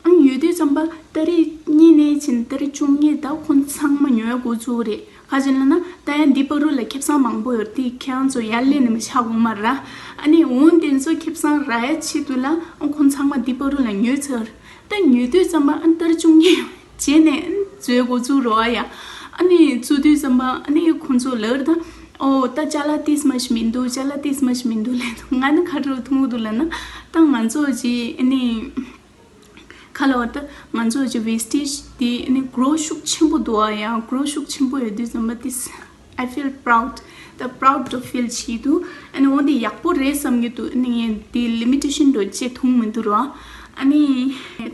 ཨང་ཡོད་དུས་ཙམ་པ་ཏ་རིག་གཉིས་ནས་ཕྱིན་ཏ་རིག་བཅུ་གཉིས་ད་ཁོང་ཚང་མ་ཉོ་ཡ་འགོ་བཙུགས་རེད། ག་ཅི་ལབ་ན་ད་ཡང་འདི་བར་དུ་ལ་ཁེ་བཟང་མང་པོ་ཡོད་དེ་ཁྱེད་རང་ཚོ་ཡར་སླེབས་ནས་མ་ཆག་འོང་མ་ར། ཨ་ནི་འོང་དེ་ཚོ་ཁེ་བཟང་རག་ཡ་ཆེད་དུ་ལ་ཨང་ཁོང་ཚང་མ་འདི་བར་དུ་ལ་ཉོས་ཚར། ད་ཉོས་དུས་ཙམ་པ་ཨང་ཏ་རིག་བཅུ་གཉིས་རྗེས་ནས་ཨང་འཛུལ་འགོ་བཙུགས་རོགས་ཨ་ཡ། ཨ་ནི་བཙུགས་དུས་ཙམ་པ་ཨ་ནི་ཁོང་ཚོ་ལར་ད་ཨོ་ད་ཅ་ལག་ཏིས་མ་ཞིག་མི་འདུག་ཅ་ལག་ཏིས་མ་ཞིག་མི་འདུག་ལབ་འདུག་ང་ནི་ཁ་བྲལ་ཐུང་འདུག་ལབ་ན་ད་ང་ཚོ་ཅི་ཨ་ནི། ཁ་ལོ་བར་དུ་ང་ཚོ་ཀྱི་wastage དེ་ནི་grow ཤུགས་ཆེན་པོ་འདུག་ཨ་ཡང་grow ཤུགས་ཆེན་པོ་ཡོད་དུས་ཙམ་པ་དེ་I feel proud. ད་proud to feel བྱེད་དུ་ཨ་ནི་འོ་འདི་ཡག་པོ་རེད་བསམ་གྱི་འདུག་ཨ་ནི་ངས་འདི་limitation དུ་ཅེས་མཐོང་མི་འདུག་ར། ཨ་ནི་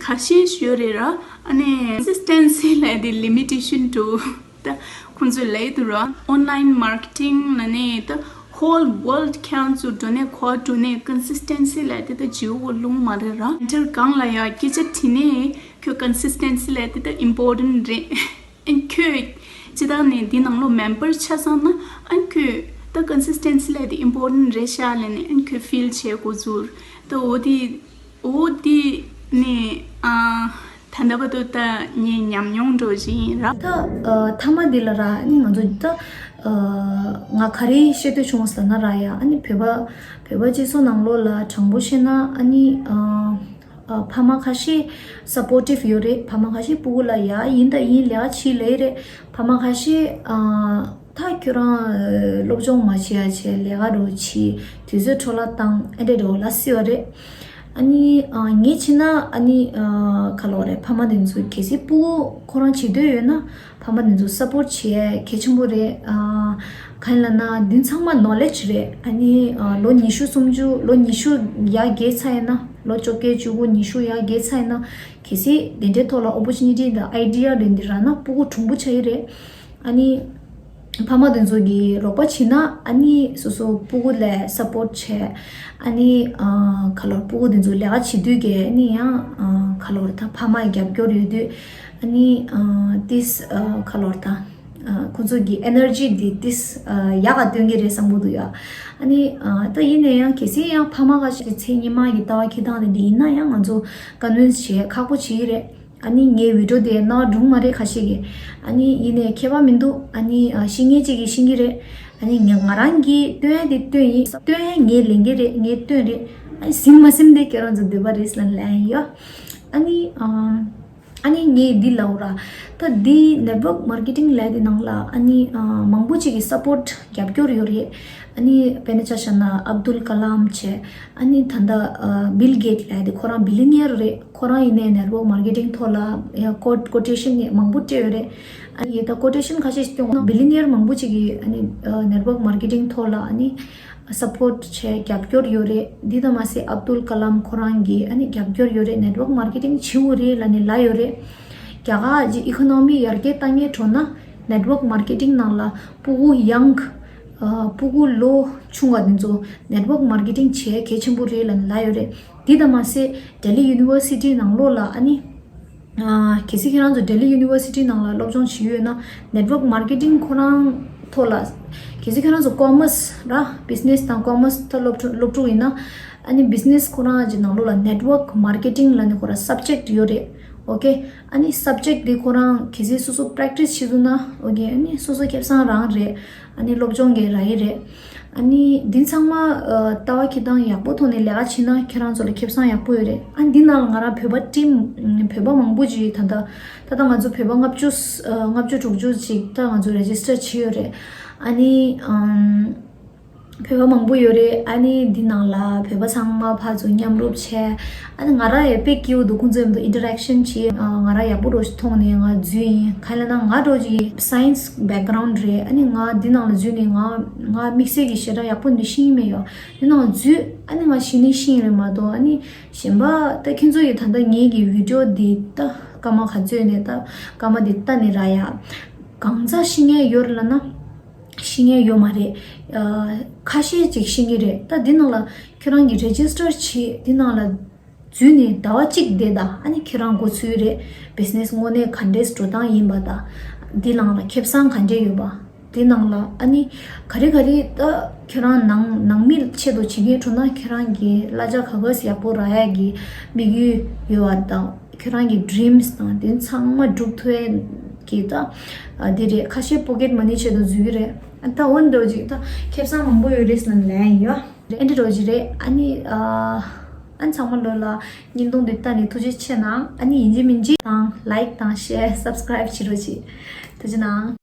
ཁ་ཤས་ཤིག་ཡོད་རེད་ར། ཨ་ནི་consistency ལ་འདི་limitation དུ། ད་ཁོང་ཚོས་ལབ་འདུག་ར། online marketing ལ་ནི་ད་whole world ཁྱེད་རང་ཚོ་འགྲོ་ནས་གོ་འགྲོ་ནས་consistency ལབ་དེ་ད་ཇེའུ་གོ་ལུང་མ་རེད་ར། center གང་ལ་ཡང་སྐད་ཆ་དྲིས་ནས་ཁྱོད་consistency ལབ་དེ་ད་important རེད། ཨེ་ཁྱོད་སྤྱི་བཏང་ནས་འདི་ནང་ལོ་member ཆ་ཚང་ན་ཨེ་ཁྱོད་ད་consistency ལབ་དེ་important རེད་ཤག་ལབ་ནས་ཨེ་ཁྱོད་feel བྱེད་དགོས་ཚུལ་ད་འོ་དེ། འོ་དེ་ནི་ཨ་ད་ལྟ་བར་དུ་ད་ངའི་ཉམས་མྱོང་འདྲ་ཞིག་ཡིན་ར། ད་ཨ་མཐའ་མ་འདི་ལ་ར་ཨ་ནི་ང་ཚོ་ད་ཨ་ང་ག་རེ་བཤད་འདོད་བྱུང་ཟེར་ན་ར་ཡ་ཨ་ནི་བོད་པ་བོད་པ་སྤྱི་ཚོགས་ནང་ལོགས་ལ་དྲང་པོ་བཤད་ན་ཨ་ནི་ཨ་ཨ་ཕ་མ་ཁ་ཤས་supportive ཡོད་རེད། ཕ་མ་ཁ་ཤས་སྤུ་གུ་ལ་ཡ་ཡིན་ད་ཡིན་ལས་ཀ་བྱེད་ལས་རེད། ཕ་མ་ཁ་ཤས་ཨ། ད་ཁྱོད་རང་སློབ་སྦྱོང་མ་བྱེད་ཡ་བྱས་ལས་ཀ་རོ་བྱེད་དུས་ཚོད་འཕྲོ་བརླག་བཏང་ཨེ་འདྲ་རོ་ལ་སྲིད་པ་རེད། ཨ་ནི་ངས་བྱས་ན་ཨ་ནི་ག་ལོ་རེད། ཕ་མ་དེ་ཚོ་གལ་སྲིད་སྤུ་གུ་ཁོ་རང་བྱེད་འདོད་ཡོད་ན་ཕ་མ་དེ་ཚོ་support བྱེད་ཡ་གལ་ཆེན་པོ་རེད། གང་ཡིན་ལབ་ན་འདི་ཚང་མ་knowledge རེད། ཨ་ནི་ལོ་ཉི་ཤུ་སུམ་ཅུ་ལོ་ཉི་ཤུ་ཡར་རྒལ་ཚར་ཡིན་ན་ལོ་བཅོ་བརྒྱད་བཅུ་དགུ་ཉི་ཤུ་ཡར་རྒལ་ཚར་ཡིན་ན་གལ་སྲིད་དེ་འདྲའི་ཐོག་ལ་opportunity དང་idea རེད་འདི་རག་ན་སྤུ་གུ་གྲུང་པོ་ཆགས་ཀྱི་རེད། ཨ་ནི། ཕ་མ་དེ་ཚོ་གིས་རོགས་པ་བྱེད་ན་ཨ་ནི་སོ་སོ་སྤུ་གུ་ལ་support བྱས། ཨ་ནི་ཨ་ག་ལོར་སྤུ་གུ་དེ་ཚོ་ལས་ཀ་བྱེད་དུས་ཀྱི་ཨ་ནི་ཡང་ཨ་ག་ལོར་ད་ཕ་མ་ཡི་རྒྱབ་སྐྱོར་ཡོད་དུས་ཨ་ནི་ཨ་ཏིས་ཨ་ག་ལོར་ད་ཨ་ཁོ་ཚོ་གི་energy དེ་ཏིས་ཨ་ཡག་ག་སྟོན་གྱི་རེད་བསམ་གྱི་འདུག་ཡ། ཨ་ནི་ཨ་ད་ཡིན་ན་ཡང་གལ་སྲིད་ཡང་ཕ་མ་ཁ་ཤས་ཀྱི་མཚན་ཉི་མ་གི་ལྟ་བ་འཁྱེར་སྟངས་དེ་འདི་ཡིན་ན་ཡང་ང་ཚོ་convince བྱེད་ཁག་པོ་བྱེད་ཀྱི་རེད། ཨ་ནི་ངའི་video དེ་ནང་སྒྲུང་མ་རེད་ཁ་ཤས་ཀྱིས། ཨ་ནི་ཡིན་ནའི་ཁྱད་པར་མི་འདུག་ཨ་ནི་ཨ་ཤེས་མཁན་གཅིག་གིས་ཤེས་ཀྱི་རེད། ཨ་ནི་ང་ང་རང་གིས་སྟོན་ཡ་དེ་སྟོན་ཡིན། སྟོན་ཡ་ངས་ལེན་གྱི་རེད། ངས་སྟོན་རེད། ཨ་ནི་ཟིན་མ་ཟིན་དེ་ཁྱེད་རང་ཚོ་འདོད་པ་རེད་ཟེར་ལབ་ཡིན་ཡ། ཨ་ནི་ཨ་ཨ་ནི་ངས་འདི་ལབ་ར། ད་འདི་network marketing ལབ་དེ་ནང་ལ་ཨ་ནི་ཨ་མང་པོ་ཅིག་གིས་support རྒྱབ་སྐྱོར་ཡོད་རེད། ཨ་ནི་དཔེར་ན་ཆ་བཞག་ན་ཨབ་དུལ་ཀ་ལམ་བྱས། ཨ་ནི་ད་ལྟ་ཨ་Bill Gates ལབ་དེ་ཁོ་རང་billionaire རེད། ཁོ་རང་ཡིན་ནའི་network marketing ཐོག་ལ་ཡ་quote- quotation ནི་མང་པོ་སྤྲད་ཡོད་རེད། ཨ་ནི་ད་quotation ཁ་ཤས་ཤིག་སྟོན། billionaire མང་པོ་ཅིག་གིས་ཨ་ནི་network marketing ཐོག་ལ་ཨ་ནི་support བྱས་རྒྱབ་སྐྱོར་ཡོད་རེད། འདི་ལྟ་མ་ཟད་ཨབ་དུལ་ཀ་ལམ་ཁོ་རང་གིས་ཨ་ནི་རྒྱབ་སྐྱོར་ཡོད་རེད། network marketing བྱེད་དགོས་རེད་ལབ་ནས་ལབ་ཡོད་རེད། རྒྱ་གར་གྱི་economy ཡར་རྒྱས་བཏང་ཡས་འགྲོ་ན་network marketing ནང་ལ་སྤུ་གུ་young ཨ་སྤུ་གུ་ལོ་ཆུང་བ་འདི་ཚོ་network marketing བྱེད་ཡ་གལ་ཆེན་པོ་རེད་ལབ་ལབ་ཡོད་རེད། འདི་ལྟ་མ་ཟད་Delhi University ནང་ལོགས་ལ་ཨ་ནི་ཨ་གལ་སྲིད་ཁྱེད་རང་ཚོ་Delhi University ནང་ལ་སློབ་སྦྱོང་བྱེད་ཡོད་ན་network marketing ཁོ་རང་ཐོག་ལ་གལ་སྲིད་ཁྱེད་རང་ཚོ་commerce ར་business དང་commerce ཐོག་སློབ་ཕྲུག་སློབ་ཕྲུག་ཡིན་ན་ཨ་ནི་business ཁོ་རང་གི་ནང་ལོགས་ལ་network marketing ལབ་ནས་ཁོ་རང་subject ཡོད་རེད། okay ཨ་ནི་subject འདི་ཁོ་རང་གལ་སྲིད་སོ་སོ་practice བྱེད་ཐུབ་ན་okay ཨ་ནི་སོ་སོ་ཁེ་བཟང་རང་རེད། ཨ་ནི་སློབ་སྦྱོང་གི་ར་ཡི་རེད། ཨ་ནི་འདི་ཚང་མ་ཨ་ལྟ་བ་འཁྱེར་སྟངས་ཡག་པོ་ཐོག་ནས་ལས་ཀ་བྱེད་ན་ཁྱེད་རང་ཚོ་ལ་ཁེ་བཟང་ཡག་པོ་ཡོད་རེད། ཨ་འདི་ནང་ལ་ང་རང་བོད་པ་team བོད་པ་མང་པོ་ཅིག་ད་ལྟ་ད་ལྟ་ང་ཚོ་བོད་པ་ལྔ་བཅུ་ཨ་ལྔ་བཅུ་དྲུག་ཅུ་ཅིག་ད་ང་ཚོ་register བྱས་ཡོད་རེད། ཨ་ནི་ཨམ། བོད་པ་མང་པོ་ཡོད་རེད། ཨ་ནི་འདི་ནང་ལ་བོད་པ་ཚང་མ་ཕར་ཚུར་མཉམ་རུབ་བྱས། ཨ་ནི་ང་རང་ཡང་དཔེ་སྐྱིད་པོ་འདུག་ཁོང་ཚོའི་མཉམ་དུ་ཨིན་ཊར་ཨེག་ཤན་བྱས། ཨ། ང་རང་ཡག་པོ་འདྲ་ཞིག་མཐོང་ནས་ང་འཛུལ་ཡིན། གང་ཡིན་ལབ་ན་ང་འདྲ་ཅིག་སའེན་སི་བེག་གྷ་རའུན་ཌི་རེད། ཨ་ནི་ང་འདི་ནང་ལ་འཛུལ་ནས་ང་ང་དམིགས་བསལ་གྱི་ཞེ་དྲག་ཡག་པོ་འདི་ཤེས་ཀྱི་མེད་ཡོ། འདི་ནང་འཛུལ། ཨ་ནི་ང་གཞི་ནས་ཤེས་ཀྱི་རེད་མ་གཏོགས། ཨ་ནི་གཞན་པ་ད་ཁྱེད་ཚོ་ཡི་ད་ལྟ་ངེད་ཀྱི་བི་ཌི་ཡོ་འདི་ད་སྐར་མ་ག་ཚོད་ནས་ད་སྐར་མ་འདི་ལྟ་ནས་རག་ཡ། གང་ཙམ་ཤེས་མཁན་ཡོད་རེད་ལབ་ན། ཤེས་མཁན་ཡོད་མ་རེད། ཨ། ཁ་ཤས་ཅིག་ཤེས་ཀྱི་རེད། ད་འདི་ནང་ལ་ཁྱོད་རང་གིས་རེ་ཇི་སི་ཊར་བྱེད། འདི་ནང་ལ་འཛུལ་ནས་ཟླ་བ་གཅིག་བསྡད་ད། ཨ་ནི་ཁྱོད་རང་མགོ་ཚོས་རེད། བི་ཛི་ནེ་སི་དངོས་གནས་ག་འདྲས་འགྲོ་སྟངས་ཡིན་པ་དང་། འདི་ནང་ལ་ཁེ་བཟང་ག་འདྲས་ཡོད་པ། འདི་ནང་ལ་ཨ་ནི་ག་རེ་ག་རེ་ད་ཁྱོད་རང་ནང་ནང་མི་ཆེད་དུ་བྱེད་མཁན་འགྲོ་ན་ཁྱོད་རང་གི་གླ་ཆ་ག་ག་ཡག་པོ་རག་ཡ་གི་དམིགས་ཡུལ་ཡོད་པ་དང་། ཁྱོད་རང་གི་ཌི་རིམ་སི་དང་དེ་ཚང་མ་འགྲུབ་ཐུབ་ཡས་ཀྱི་ད། ཨ། འདི་རེད། ཁ་ཤས་པོ་ཀེཊ་མ་ནི་ཆེད་དུ་འཛུལ་གྱི་རེད། ཨ། ད་འོ་འདྲ་ཅིག་ད་ཁེ་བཟང་མང་པོ་ཡོད་རེད་ཟེར་ནས་ལན་ཡོད་རེད། ཨ་འདྲ་ཅིག་རེད། ཨ་ནི། ཨ། ཨ་ནི་ཚང་མ་ལོ་ལ་བརྙན་ཐུང་འདི་ལྟ་ནས་ཐུགས་རྗེ་ཆེ་གནང་། ཨ་ནི་ཡིན་གཅིག་མིན་གཅིག་དང་ལའིཀ་དང་ཤེར་སབ་སི་ཀ་རའིབ་བྱེད་རོགས་གྱིས། ཐུགས་རྗེ་གནང་།